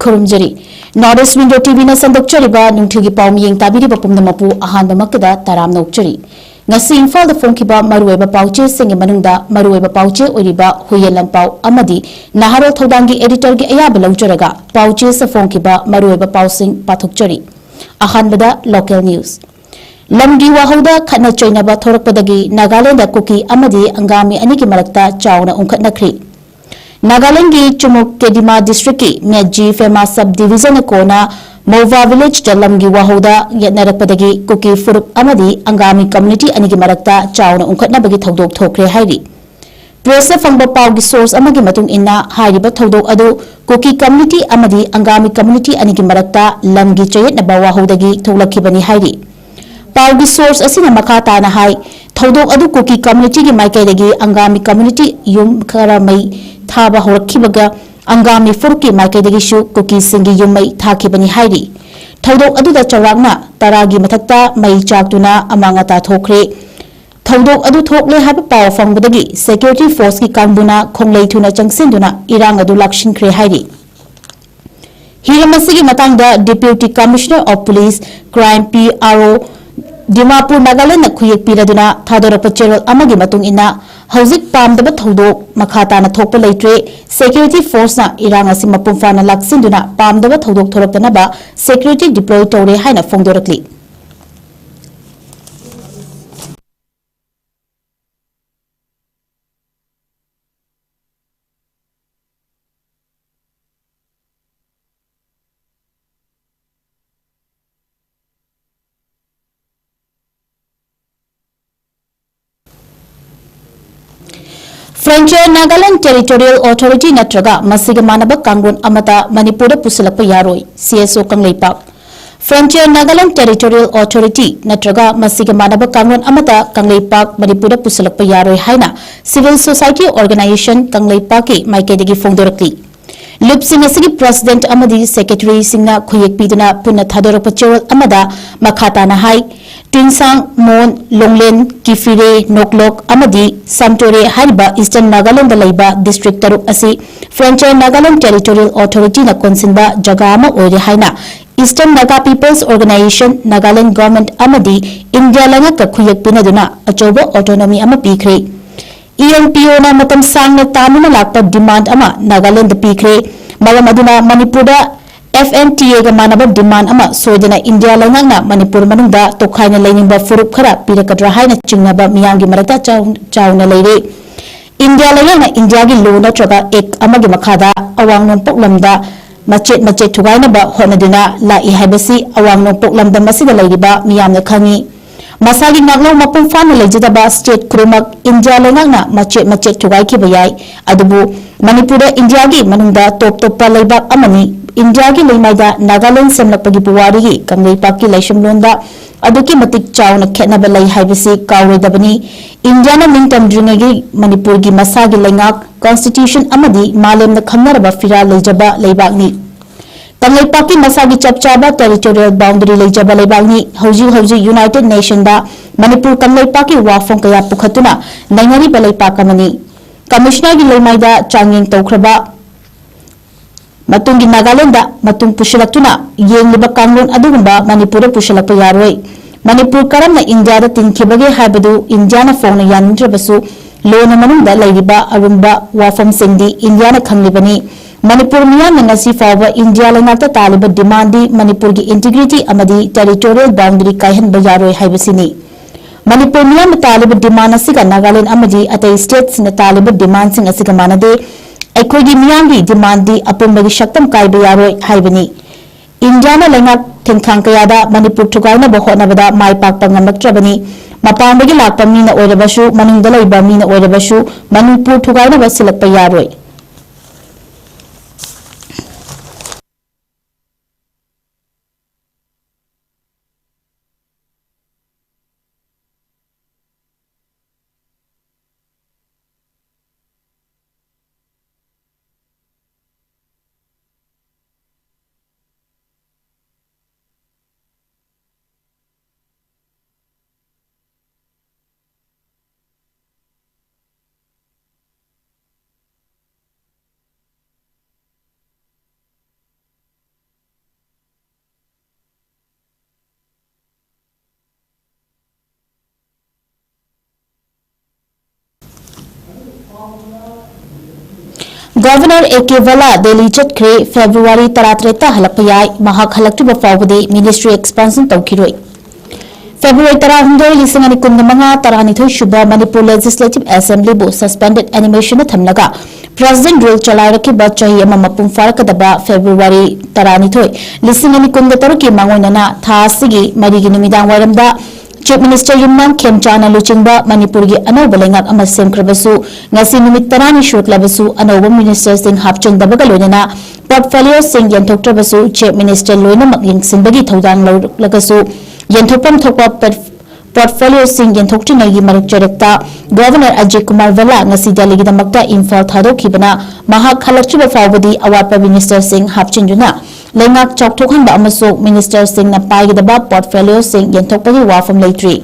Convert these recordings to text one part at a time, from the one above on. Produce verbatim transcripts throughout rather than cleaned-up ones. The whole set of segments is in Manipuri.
ꯈꯨꯔꯨꯝꯖꯔꯤ꯫ North East Window T V ꯅ ꯁꯟꯗꯣꯛꯆꯔꯤꯕ ꯅꯨꯡꯊꯤꯜꯒꯤ ꯄꯥꯎ ꯃꯤꯠꯌꯦꯡ ꯇꯥꯕꯤꯔꯤꯕ ꯄꯨꯝꯅꯃꯛꯄꯨ ꯑꯍꯥꯟꯕꯃꯛꯇꯗ ꯇꯔꯥꯝꯅ ꯑꯣꯛꯆꯔꯤ꯫ ꯉꯁꯤ ꯏꯝꯐꯥꯜꯗ ꯐꯣꯡꯈꯤꯕ ꯃꯔꯨꯑꯣꯏꯕ ꯄꯥꯎꯆꯦꯁꯤꯡꯒꯤ ꯃꯅꯨꯡꯗ ꯃꯔꯨꯑꯣꯏꯕ ꯄꯥꯎꯆꯦ ꯑꯣꯏꯔꯤꯕ ꯍꯨꯏꯌꯦꯟ ꯂꯟꯄꯥꯎ ꯑꯃꯗꯤ ꯅꯍꯥꯔꯣꯜ ꯊꯧꯗꯥꯡꯒꯤ editor ꯒꯤ ꯑꯌꯥꯕ ꯂꯧꯖꯔꯒ ꯄꯥꯎꯆꯦꯁꯤꯗ ꯐꯣꯡꯈꯤꯕ ꯃꯔꯨꯑꯣꯏꯕ ꯄꯥꯎꯁꯤꯡ ꯄꯥꯊꯣꯛꯆꯔꯤ꯫ ꯑꯍꯥꯟꯕꯗ local news꯫ ꯂꯝꯒꯤ ꯋꯥꯍꯧꯗ ꯈꯠꯅ ꯆꯩꯅꯕ ꯊꯣꯔꯛꯄꯗꯒꯤ ꯅꯥꯒꯥꯂꯦꯟꯗ ꯀꯨꯀꯤ ꯑꯃꯗꯤ ꯑꯪꯒꯥꯃꯤ ꯑꯅꯤꯒꯤ ꯃꯔꯛꯇ ꯆꯥꯎꯅ ꯎꯪꯈꯠꯅꯈ꯭ꯔꯤ꯫ ꯅꯥꯒꯥꯂꯦꯟꯒꯤ ꯆꯨꯃꯨꯛ ꯀꯦꯗꯤꯃꯥ district ꯀꯤ ꯃꯦꯠꯖꯤ ꯐꯦꯃꯥ sub division ꯅ ꯀꯣꯟꯅ ꯃꯧꯚꯥ village ꯇ ꯂꯝꯒꯤ ꯋꯥꯍꯧꯗ ꯌꯦꯠꯅꯔꯛꯄꯗꯒꯤ ꯀꯨꯀꯤ ꯐꯨꯔꯨꯞ ꯑꯃꯗꯤ ꯑꯪꯒꯥꯃꯤ community ꯑꯅꯤꯒꯤ ꯃꯔꯛꯇ ꯆꯥꯎꯅ ꯎꯪꯈꯠꯅꯕꯒꯤ ꯊꯧꯗꯣꯛ ꯊꯣꯛꯈ꯭ꯔꯦ ꯍꯥꯏꯔꯤ꯫ Press ꯇ ꯐꯪꯕ ꯄꯥꯎꯒꯤ source ꯑꯃꯒꯤ ꯃꯇꯨꯡ ꯏꯟꯅ, ꯍꯥꯏꯔꯤꯕ ꯊꯧꯗꯣꯛ ꯑꯗꯨ ꯀꯨꯀꯤ community ꯑꯃꯗꯤ ꯑꯪꯒꯥꯃꯤ community ꯑꯅꯤꯒꯤ ꯃꯔꯛꯇ ꯂꯝꯒꯤ ꯆꯌꯦꯠꯅꯕ ꯋꯥꯍꯧꯗꯒꯤ ꯊꯣꯛꯂꯛꯈꯤꯕꯅꯤ ꯍꯥꯏꯔꯤ꯫ ꯄꯥꯎꯒꯤ source ꯑꯁꯤꯅ ꯃꯈꯥ ꯇꯥꯅ ꯍꯥꯏ, ꯊꯧꯗꯣꯛ ꯑꯗꯨ ꯀꯨꯀꯤ community ꯒꯤ ꯃꯥꯏꯀꯩꯗꯒꯤ ꯑꯪꯒꯥꯃꯤ community ꯌꯨꯝ ꯈꯔ ꯃꯩ ꯊꯥꯕ ꯍꯧꯔꯛꯈꯤꯕꯒ, ꯑꯪꯒꯥꯃꯤ ꯐꯨꯔꯨꯞꯀꯤ ꯃꯥꯏꯀꯩꯗꯒꯤꯁꯨ ꯀꯨꯀꯤꯁꯤꯡꯒꯤ ꯌꯨꯝ ꯃꯩ ꯊꯥꯈꯤꯕꯅꯤ ꯍꯥꯏꯔꯤ꯫ ꯊꯧꯗꯣꯛ ꯑꯗꯨꯗ ꯆꯥꯎꯔꯥꯛꯅ ꯇꯔꯥꯒꯤ ꯃꯊꯛꯇ ꯃꯩ ꯆꯥꯛꯇꯨꯅ ꯑꯃꯥꯡ ꯑꯇꯥ ꯊꯣꯛꯈ꯭ꯔꯦ꯫ ꯊꯧꯗꯣꯛ ꯑꯗꯨ ꯊꯣꯛꯂꯦ ꯍꯥꯏꯕ ꯄꯥꯎ ꯐꯪꯕꯗꯒꯤ security force ꯀꯤ ꯀꯥꯡꯕꯨꯅ ꯈꯣꯡꯂꯩ ꯊꯨꯅ ꯆꯪꯁꯤꯟꯗꯨꯅ ꯏꯔꯥꯡ ꯑꯗꯨ ꯂꯥꯛꯁꯤꯟꯈ꯭ꯔꯦ ꯍꯥꯏꯔꯤ꯫ ꯍꯤꯔꯝ ꯑꯁꯤꯒꯤ ꯃꯇꯥꯡꯗ Deputy Commissioner of Police, Crime P R O Dimapur, ꯅꯥꯒꯥꯂꯦꯟꯗꯅ ꯈꯨꯌꯦꯛ ꯄꯤꯔꯗꯨꯅ ꯊꯥꯗꯣꯔꯛꯄ ꯆꯦꯔꯣꯜ ꯑꯃꯒꯤ ꯃꯇꯨꯡ ꯏꯟꯅ, ꯍꯧꯖꯤꯛ ꯄꯥꯝꯗꯕ ꯊꯧꯗꯣꯛ ꯃꯈꯥ ꯇꯥꯅ ꯊꯣꯛꯄ ꯂꯩꯇ꯭ꯔꯦ꯫ Security force ꯅ ꯏꯔꯥꯡ ꯑꯁꯤ ꯃꯄꯨꯡ ꯐꯥꯅ ꯂꯥꯛꯁꯤꯟꯗꯨꯅ ꯄꯥꯝꯗꯕ ꯊꯧꯗꯣꯛ ꯊꯣꯔꯛꯇꯅꯕ security deploy ꯇꯧꯔꯦ ꯍꯥꯏꯅ ꯐꯣꯡꯗꯣꯔꯛꯂꯤ꯫ Frontier Nagaland Territorial Authority ꯅꯠꯇ꯭ꯔꯒ ꯃꯁꯤꯒ ꯃꯥꯟꯅꯕ ꯀꯥꯡꯂꯣꯟ ꯑꯃꯠꯇ ꯃꯅꯤꯄꯨꯔꯗ ꯄꯨꯁꯤꯜꯂꯛꯄ ꯌꯥꯔꯣꯏ, C S O Kangleipak. Frontier Nagaland Territorial Authority ꯅꯠꯇ꯭ꯔꯒ ꯃꯁꯤꯒ ꯃꯥꯟꯅꯕ ꯀꯥꯡꯂꯣꯟ ꯑꯃꯠꯇ ꯀꯪꯂꯩꯄꯥꯛ, ꯃꯅꯤꯄꯨꯔꯗ ꯄꯨꯁꯤꯜꯂꯛꯄ ꯌꯥꯔꯣꯏ ꯍꯥꯏꯅ Civil Society Organization ꯀꯪꯂꯩꯄꯥꯛꯀꯤ ꯃꯥꯏꯀꯩꯗꯒꯤ ꯐꯣꯡꯗꯣꯔꯛꯂꯤ꯫ ꯂꯨꯞꯁꯤꯡ ꯑꯁꯤꯒꯤ president ꯑꯃꯗꯤ secretaryꯁꯤꯡꯅ ꯈꯨꯌꯦꯛ ꯄꯤꯗꯨꯅ ꯄꯨꯟꯅ ꯊꯥꯗꯣꯔꯛꯄ ꯆꯦꯔꯣꯜ ꯑꯃꯗ ꯃꯈꯥ ꯇꯥꯅ ꯍꯥꯏ, ꯇ꯭ꯋꯤꯟꯁꯥꯡ, ꯃꯣꯟ, ꯂꯣꯡꯂꯦꯟ, ꯀꯤꯐꯤꯔꯦ, ꯅꯣꯛꯂꯣꯛ ꯑꯃꯗꯤ ꯁꯝꯇꯣꯔꯦ ꯍꯥꯏꯔꯤꯕ Eastern Nagalandꯗ ꯂꯩꯕ district ꯇꯔꯨꯛ ꯑꯁꯤ Frontier Nagaland Territorial Authorityꯅ ꯀꯣꯟꯁꯤꯟꯕ ꯖꯒꯥ ꯑꯃ ꯑꯣꯏꯔꯦ ꯍꯥꯏꯅ Eastern Naga People's Organisation, Nagaland Government ꯑꯃꯗꯤ ꯏꯟꯗꯤꯌꯥ ꯂꯩꯉꯥꯛꯀ ꯈꯨꯌꯦꯛ ꯄꯤꯅꯗꯨꯅ ꯑꯆꯧꯕ autonomy ꯑꯃ ꯄꯤꯈ꯭ꯔꯦ꯫ ENPOꯅ ꯃꯇꯝ ꯁꯥꯡꯅ ꯇꯥꯟꯗꯨꯅ ꯂꯥꯛꯄ demand ꯑꯃ ꯅꯥꯒꯥꯂꯦꯟꯗ ꯄꯤꯈ꯭ꯔꯦ꯫ ꯃꯔꯝ ꯑꯗꯨꯅ ꯃꯅꯤꯄꯨꯔꯗ FNTAꯒ ꯃꯥꯟꯅꯕ demand ꯑꯃ ꯁꯣꯏꯗꯅ ꯏꯟꯗꯤꯌꯥ ꯂꯩꯉꯥꯛꯅ ꯃꯅꯤꯄꯨꯔ ꯃꯅꯨꯡꯗ ꯇꯣꯈꯥꯏꯅ ꯂꯩꯅꯤꯡꯕ ꯐꯨꯔꯨꯞ ꯈꯔ ꯄꯤꯔꯛꯀꯗ꯭ꯔꯥ ꯍꯥꯏꯅ ꯆꯤꯡꯅꯕ ꯃꯤꯌꯥꯝꯒꯤ ꯃꯔꯛꯇ ꯆꯥꯎ-, ꯆꯥꯎꯅ ꯂꯩꯔꯦ꯫ ꯏꯟꯗꯤꯌꯥ ꯂꯩꯉꯥꯛꯅ ꯏꯟꯗꯤꯌꯥꯒꯤ law ꯅꯠꯇ꯭ꯔꯒ act ꯑꯃꯒꯤ ꯃꯈꯥꯗ ꯑꯋꯥꯡ ꯅꯣꯡꯄꯣꯛ ꯂꯝꯗ ꯃꯆꯦꯠ ꯃꯆꯦꯠ ꯊꯨꯒꯥꯏꯅꯕ ꯍꯣꯠꯅꯗꯨꯅ ꯂꯥꯛꯏ ꯍꯥꯏꯕꯁꯤ ꯑꯋꯥꯡ ꯅꯣꯡꯄꯣꯛ ꯂꯝꯗꯝ ꯑꯁꯤꯗ ꯂꯩꯔꯤꯕ ꯃꯤꯌꯥꯝꯅ ꯈꯪꯏ꯫ ꯃꯁꯥꯒꯤ ꯉꯥꯛꯂꯧ ꯃꯄꯨꯡ ꯐꯥꯅ ꯂꯩꯖꯗꯕ state ꯈꯨꯗꯤꯡꯃꯛ ꯏꯟꯗꯤꯌꯥ ꯂꯩꯉꯥꯛꯅ ꯃꯆꯦꯠ ꯃꯆꯦꯠ ꯊꯨꯒꯥꯏꯈꯤꯕ ꯌꯥꯏ, ꯑꯗꯨꯕꯨ ꯃꯅꯤꯄꯨꯔꯗ ꯏꯟꯗꯤꯌꯥꯒꯤ ꯃꯅꯨꯡꯗ ꯇꯣꯞ ꯇꯣꯞꯄ ꯂꯩꯕꯥꯛ ꯑꯃꯅꯤ꯫ ꯏꯟꯗꯤꯌꯥꯒꯤ ꯂꯩꯃꯥꯏꯗ ꯅꯥꯒꯥꯂꯦꯟ ꯁꯦꯝꯂꯛꯄꯒꯤ ꯄꯨꯋꯥꯔꯤꯒꯤ ꯀꯪꯂꯩꯄꯥꯛꯀꯤ ꯂꯥꯏꯁꯣꯟꯂꯣꯟꯗ ꯑꯗꯨꯛꯀꯤ ꯃꯇꯤꯛ ꯆꯥꯎꯅ ꯈꯦꯠꯅꯕ ꯂꯩ ꯍꯥꯏꯕꯁꯤ ꯀꯥꯎꯔꯣꯏꯗꯕꯅꯤ꯫ ꯏꯟꯗꯤꯌꯥꯅ ꯅꯤꯡꯇꯝꯗ꯭ꯔꯤꯉꯩꯒꯤ ꯃꯅꯤꯄꯨꯔꯒꯤ ꯃꯁꯥꯒꯤ ꯂꯩꯉꯥꯛ, constitution ꯑꯃꯗꯤ ꯃꯥꯂꯦꯝꯅ ꯈꯪꯅꯔꯕ ꯐꯤꯔꯥꯜ ꯂꯩꯖꯕ ꯂꯩꯕꯥꯛꯅꯤ꯫ ꯀꯪꯂꯩꯄꯥꯛꯀꯤ ꯃꯁꯥꯒꯤ ꯆꯞ ꯆꯥꯕ territorial boundary ꯂꯩꯖꯕ ꯂꯩꯕꯥꯛꯅꯤ꯫ ꯍꯧꯖꯤꯛ ꯍꯧꯖꯤꯛ United Nationꯗ ꯃꯅꯤꯄꯨꯔ ꯀꯪꯂꯩꯄꯥꯛꯀꯤ ꯋꯥꯐꯝ ꯀꯌꯥ ꯄꯨꯈꯠꯇꯨꯅ ꯅꯩꯅꯔꯤꯕ ꯂꯩꯄꯥꯛ ꯑꯃꯅꯤ꯫ Commissionerꯒꯤ ꯂꯩꯃꯥꯏꯗ ꯆꯥꯡꯌꯦꯡ ꯇꯧꯈ꯭ꯔꯕ ꯃꯇꯨꯡꯒꯤ ꯅꯥꯒꯥꯂꯦꯟꯗ ꯃꯇꯨꯡ ꯄꯨꯁꯤꯜꯂꯛꯇꯨꯅ ꯌꯦꯡꯂꯤꯕ ꯀꯥꯡꯂꯣꯟ ꯑꯗꯨꯒꯨꯝꯕ ꯃꯅꯤꯄꯨꯔꯗ ꯄꯨꯁꯤꯜꯂꯛꯄ ꯌꯥꯔꯣꯏ꯫ ꯃꯅꯤꯄꯨꯔ ꯀꯔꯝꯅ ꯏꯟꯗꯤꯌꯥꯗ ꯇꯤꯟꯈꯤꯕꯒꯦ ꯍꯥꯏꯕꯗꯨ ꯏꯟꯗꯤꯌꯥꯅ ꯐꯣꯡꯅ ꯌꯥꯅꯤꯡꯗ꯭ꯔꯕꯁꯨ, ꯂꯣꯅ ꯃꯅꯨꯡꯗ ꯂꯩꯔꯤꯕ ꯑꯔꯨꯝꯕ ꯋꯥꯐꯝꯁꯤꯡꯗꯤ ꯏꯟꯗꯤꯌꯥꯅ ꯈꯪꯂꯤꯕꯅꯤ꯫ ꯃꯅꯤꯄꯨꯔ ꯃꯤꯌꯥꯝꯅ ꯉꯁꯤ ꯐꯥꯎꯕ ꯏꯟꯗꯤꯌꯥ ꯂꯩꯉꯥꯛꯇ ꯇꯥꯜꯂꯤꯕ demandꯗꯤ ꯃꯅꯤꯄꯨꯔꯒꯤ integrity ꯑꯃꯗꯤ territorial boundary ꯀꯥꯏꯍꯟꯕ ꯌꯥꯔꯣꯏ ꯍꯥꯏꯕꯁꯤꯅꯤ꯫ ꯃꯅꯤꯄꯨꯔ ꯃꯤꯌꯥꯝꯅ ꯇꯥꯜꯂꯤꯕ demand ꯑꯁꯤꯒ ꯅꯥꯒꯥꯂꯦꯟ ꯑꯃꯗꯤ ꯑꯇꯩ stateꯁꯤꯡꯅ ꯇꯥꯜꯂꯤꯕ demandꯁꯤꯡ ꯑꯁꯤꯒ ꯃꯥꯟꯅꯗꯦ꯫ ꯑꯩꯈꯣꯏꯒꯤ ꯃꯤꯌꯥꯝꯒꯤ demandꯗꯤ ꯑꯄꯨꯟꯕꯒꯤ ꯁꯛꯇꯝ ꯀꯥꯏꯕ ꯌꯥꯔꯣꯏ ꯍꯥꯏꯕꯅꯤ꯫ ꯏꯟꯗꯤꯌꯥꯅ ꯂꯩꯉꯥꯛ ꯊꯦꯡꯈꯥꯡ ꯀꯌꯥꯗ ꯃꯅꯤꯄꯨꯔ ꯊꯨꯒꯥꯏꯅꯕ ꯍꯣꯠꯅꯕꯗ ꯃꯥꯏ ꯄꯥꯛꯄ ꯉꯝꯂꯛꯇ꯭ꯔꯕꯅꯤ꯫ ꯃꯄꯥꯟꯗꯒꯤ ꯂꯥꯛꯄ ꯃꯤꯅ ꯑꯣꯏꯔꯕꯁꯨ, ꯃꯅꯨꯡꯗ ꯂꯩꯕ ꯃꯤꯅ ꯑꯣꯏꯔꯕꯁꯨ, ꯃꯅꯤꯄꯨꯔ ꯊꯨꯒꯥꯏꯅꯕ ꯁꯤꯜꯂꯛꯄ ꯌꯥꯔꯣꯏ꯫ ꯒꯚꯔꯅꯔ ꯑꯦ ꯀꯦ ꯕꯂꯥ ꯗꯦꯜꯂꯤ ꯆꯠꯈ꯭ꯔꯦ꯫ ꯐꯦꯕ꯭ꯔꯨꯋꯥꯔꯤ ꯇꯔꯥꯇꯔꯦꯠꯇ ꯍꯜꯂꯛꯄ ꯌꯥꯏ꯫ ꯃꯍꯥꯛ ꯍꯜꯂꯛꯇ꯭ꯔꯤꯕ ꯐꯥꯎꯕꯗꯤ ꯃꯤꯅꯤꯁꯇ꯭ꯔꯤ ꯑꯦꯛꯁꯄꯥꯟꯁꯟ ꯇꯧꯈꯤꯔꯣꯏ꯫ ꯐꯦꯕ꯭ꯔꯨꯋꯥꯔꯤ ꯇꯔꯥꯍꯨꯝꯗꯣꯏ, ꯂꯤꯁꯤꯡ ꯑꯅꯤ ꯀꯨꯟꯒ ꯃꯉꯥ, ꯇꯔꯥꯅꯤꯊꯣꯏ ꯁꯨꯕ ꯃꯅꯤꯄꯨꯔ ꯂꯦꯖꯤꯁꯂꯦꯇꯤꯚ ꯑꯦꯁꯦꯝꯕ꯭ꯂꯤꯕꯨ ꯁꯁꯄꯦꯟꯗꯦꯗ ꯑꯦꯅꯤꯃꯦꯁꯟꯗ ꯊꯝꯂꯒ ꯄ꯭ꯔꯦꯁꯤꯗꯦꯟꯠ ꯔꯨꯜ ꯆꯂꯥꯏꯔꯛꯈꯤꯕ ꯆꯍꯤ ꯑꯃ ꯃꯄꯨꯡ ꯐꯥꯔꯛꯀꯗꯕ ꯐꯦꯕ꯭ꯔꯨꯋꯥꯔꯤ ꯇꯔꯥꯅꯤꯊꯣꯏ, ꯂꯤꯁꯤꯡ ꯑꯅꯤ ꯀꯨꯟꯒ ꯇꯔꯨꯛꯀꯤ ꯃꯥꯡꯑꯣꯏꯅꯅ ꯊꯥ ꯑꯁꯤꯒꯤ ꯃꯔꯤꯒꯤ ꯅꯨꯃꯤꯗꯥꯡ ꯋꯥꯏꯔꯝꯗ ꯆꯤꯐ ꯃꯤꯅꯤꯁꯇꯔ ꯌꯨꯝꯅꯥꯝ ꯈꯦꯝꯆꯥꯟꯅ ꯂꯨꯆꯤꯡꯕ ꯃꯅꯤꯄꯨꯔꯒꯤ ꯑꯅꯧꯕ ꯂꯩꯉꯥꯛ ꯑꯃ ꯁꯦꯝꯈ꯭ꯔꯕꯁꯨ, ꯉꯁꯤ ꯅꯨꯃꯤꯠ ꯇꯔꯥꯅꯤ ꯁꯨꯔꯛꯂꯕꯁꯨ ꯑꯅꯧꯕ ꯃꯤꯅꯤꯁꯇꯔꯁꯤꯡ ꯍꯥꯞꯆꯤꯟꯗꯕꯒ ꯂꯣꯏꯅꯅ ꯄꯣꯔꯠꯐꯣꯂꯤꯑꯣꯁꯤꯡ ꯌꯦꯟꯊꯣꯛꯇ꯭ꯔꯕꯁꯨ, ꯆꯤꯐ ꯃꯤꯅꯤꯁꯇꯔ ꯂꯣꯏꯅꯃꯛ ꯌꯦꯡꯁꯤꯟꯕꯒꯤ ꯊꯧꯗꯥꯡ ꯂꯧꯔꯛꯂꯒꯁꯨ, ꯌꯦꯟꯊꯣꯛꯐꯝ ꯊꯣꯛꯄ ꯄꯣꯔꯠ-, ꯄꯣꯔꯠꯐꯣꯂꯤꯑꯣꯁꯤꯡ ꯌꯦꯟꯊꯣꯛꯇ꯭ꯔꯤꯉꯩꯒꯤ ꯃꯔꯛ ꯆꯔꯛꯇ ꯒꯚꯔꯅꯔ ꯑꯖꯤꯠ ꯀꯨꯃꯥꯔ ꯚꯜꯂꯥ ꯉꯁꯤ ꯗꯦꯜꯂꯤꯒꯤꯗꯃꯛꯇ ꯏꯝꯐꯥꯜ ꯊꯥꯗꯣꯛꯈꯤꯕꯅ, ꯃꯍꯥꯛ ꯍꯜꯂꯛꯇ꯭ꯔꯤꯕ ꯐꯥꯎꯕꯗꯤ ꯑꯋꯥꯠꯄ ꯃꯤꯅꯤꯁꯇꯔꯁꯤꯡ ꯍꯥꯞꯆꯤꯟꯗꯨꯅ ꯂꯩꯉꯥꯛ ꯆꯥꯎꯊꯣꯛꯍꯟꯕ ꯑꯃꯁꯨꯡ ꯃꯤꯅꯤꯁꯇꯔꯁꯤꯡꯅ ꯄꯥꯏꯒꯗꯕ ꯄꯣꯔꯠꯐꯣꯂꯤꯑꯣꯁꯤꯡ ꯌꯦꯟꯊꯣꯛꯄꯒꯤ ꯋꯥꯐꯝ ꯂꯩꯇ꯭ꯔꯤ꯫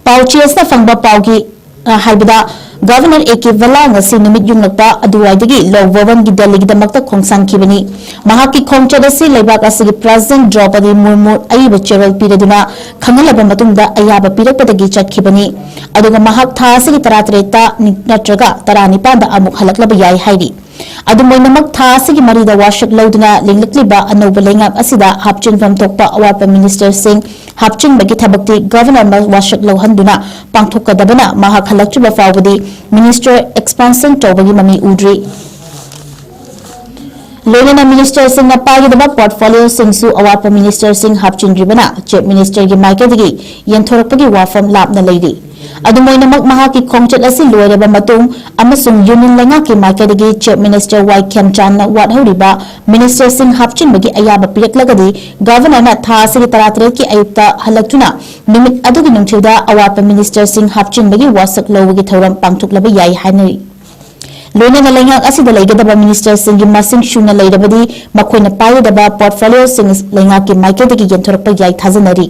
ꯄꯥꯎꯆꯦ ꯑꯁꯤꯅ ꯐꯪꯕ ꯄꯥꯎꯒꯤ, ꯑ, ꯍꯥꯏꯕꯗ, ꯒꯚꯔꯅꯔ ꯑꯦ ꯀꯦ ꯚꯜꯂꯥ ꯉꯁꯤ ꯅꯨꯃꯤꯠ ꯌꯨꯡꯂꯛꯄ ꯑꯗꯨꯋꯥꯏꯗꯒꯤ ꯂꯣꯛ ꯚꯕꯟꯒꯤ ꯗꯦꯜꯂꯤꯒꯤꯗꯃꯛꯇ ꯈꯣꯡꯁꯥꯟꯈꯤꯕꯅꯤ꯫ ꯃꯍꯥꯛꯀꯤ ꯈꯣꯡꯆꯠ ꯑꯁꯤ ꯂꯩꯕꯥꯛ ꯑꯁꯤꯒꯤ ꯄ꯭ꯔꯦꯁꯤꯗꯦꯟꯠ ꯗ꯭ꯔꯧꯄꯗꯤ ꯃꯨꯔꯃꯨ ꯑꯏꯕ ꯆꯦꯔꯣꯜ ꯄꯤꯔꯗꯨꯅ ꯈꯪꯍꯜꯂꯕ ꯃꯇꯨꯡꯗ ꯑꯌꯥꯕ ꯄꯤꯔꯛꯄꯗꯒꯤ ꯆꯠꯈꯤꯕꯅꯤ꯫ ꯑꯗꯨꯒ ꯃꯍꯥꯛ ꯊꯥ ꯑꯁꯤꯒꯤ ꯇꯔꯥꯇꯔꯦꯠꯇ ꯅꯤ-, ꯅꯠꯇ꯭ꯔꯒ ꯇꯔꯥꯅꯤꯄꯥꯟꯗ ꯑꯃꯨꯛ ꯍꯜꯂꯛꯂꯕ ꯌꯥꯏ ꯍꯥꯏꯔꯤ꯫ ꯑꯗꯨꯝ ꯑꯣꯏꯅꯃꯛ, ꯊꯥ ꯑꯁꯤꯒꯤ ꯃꯔꯤꯗ ꯋꯥꯁꯛ ꯂꯧꯗꯨꯅ ꯂꯤꯡꯂꯛꯂꯤꯕ ꯑꯅꯧꯕ ꯂꯩꯉꯥꯛ ꯑꯁꯤꯗ ꯍꯥꯞꯆꯤꯟꯐꯝ ꯊꯣꯛꯄ ꯑꯋꯥꯠꯄ ꯃꯤꯅꯤꯁꯇꯔꯁꯤꯡ ꯍꯥꯞꯆꯤꯟꯕꯒꯤ ꯊꯕꯛꯇꯤ ꯒꯚꯔꯅꯔꯅ ꯋꯥꯁꯛ ꯂꯧꯍꯟꯗꯨꯅ ꯄꯥꯡꯊꯣꯛꯀꯗꯕꯅ, ꯃꯍꯥꯛ ꯍꯜꯂꯛꯇ꯭ꯔꯤꯕ ꯐꯥꯎꯕꯗꯤ ꯃꯤꯅꯤꯁꯇꯔ ꯑꯦꯛꯁꯄꯥꯟꯁꯟ ꯇꯧꯕꯒꯤ ꯃꯃꯤ ꯎꯗ꯭ꯔꯤ꯫ ꯂꯣꯏꯅꯅ ꯃꯤꯅꯤꯁꯇꯔꯁꯤꯡꯅ ꯄꯥꯏꯒꯗꯕ ꯄꯣꯔꯠꯐꯣꯂꯤꯑꯣꯁꯤꯡꯁꯨ ꯑꯋꯥꯠꯄ ꯃꯤꯅꯤꯁꯇꯔꯁꯤꯡ ꯍꯥꯞꯆꯤꯟꯗ꯭ꯔꯤꯕꯅ ꯆꯤꯐ ꯃꯤꯅꯤꯁꯇꯔꯒꯤ ꯃꯥꯏꯀꯩꯗꯒꯤ ꯌꯦꯟꯊꯣꯔꯛꯄꯒꯤ ꯋꯥꯐꯝ ꯂꯥꯞꯅ ꯂꯩꯔꯤ꯫ ꯑꯗꯨꯝ ꯑꯣꯏꯅꯃꯛ, ꯃꯍꯥꯛꯀꯤ ꯈꯣꯡꯆꯠ ꯑꯁꯤ ꯂꯣꯏꯔꯕ ꯃꯇꯨꯡ ꯑꯃꯁꯨꯡ ꯌꯨꯅꯤꯌꯟ ꯂꯩꯉꯥꯛꯀꯤ ꯃꯥꯏꯀꯩꯗꯒꯤ ꯆꯤꯐ ꯃꯤꯅꯤꯁꯇꯔ ꯋꯥꯏ ꯈꯦꯝꯆꯥꯟꯅ ꯋꯥꯠꯍꯧꯔꯤꯕ ꯃꯤꯅꯤꯁꯇꯔꯁꯤꯡ ꯍꯥꯞꯆꯤꯟꯕꯒꯤ ꯑꯌꯥꯕ ꯄꯤꯔꯛꯂꯒꯗꯤ, ꯒꯚꯔꯅꯔꯅ ꯊꯥ ꯑꯁꯤꯒꯤ ꯇꯔꯥꯇꯔꯦꯠꯀꯤ ꯑꯌꯨꯛꯇ ꯍꯜꯂꯛꯇꯨꯅ ꯅꯨꯃꯤꯠ ꯑꯗꯨꯒꯤ ꯅꯨꯡꯊꯤꯜꯗ ꯑꯋꯥꯠꯄ ꯃꯤꯅꯤꯁꯇꯔꯁꯤꯡ ꯍꯥꯞꯆꯤꯟꯕꯒꯤ ꯋꯥꯁꯛ ꯂꯧꯕꯒꯤ ꯊꯧꯔꯝ ꯄꯥꯡꯊꯣꯛꯂꯕ ꯌꯥꯏ ꯍꯥꯏꯅꯔꯤ꯫ ꯂꯣꯏꯅꯅ ꯂꯩꯉꯥꯛ ꯑꯁꯤꯗ ꯂꯩꯒꯗꯕ ꯃꯤꯅꯤꯁꯇꯔꯁꯤꯡꯒꯤ ꯃꯁꯤꯡ ꯁꯨꯅ ꯂꯩꯔꯕꯗꯤ ꯃꯈꯣꯏꯅ ꯄꯥꯏꯒꯗꯕ ꯄꯣꯔꯠꯐꯣꯂꯤꯑꯣꯁꯤꯡ ꯂꯩꯉꯥꯛꯀꯤ ꯃꯥꯏꯀꯩꯗꯒꯤ ꯌꯦꯟꯊꯣꯔꯛꯄ ꯌꯥꯏ ꯊꯥꯖꯅꯔꯤ꯫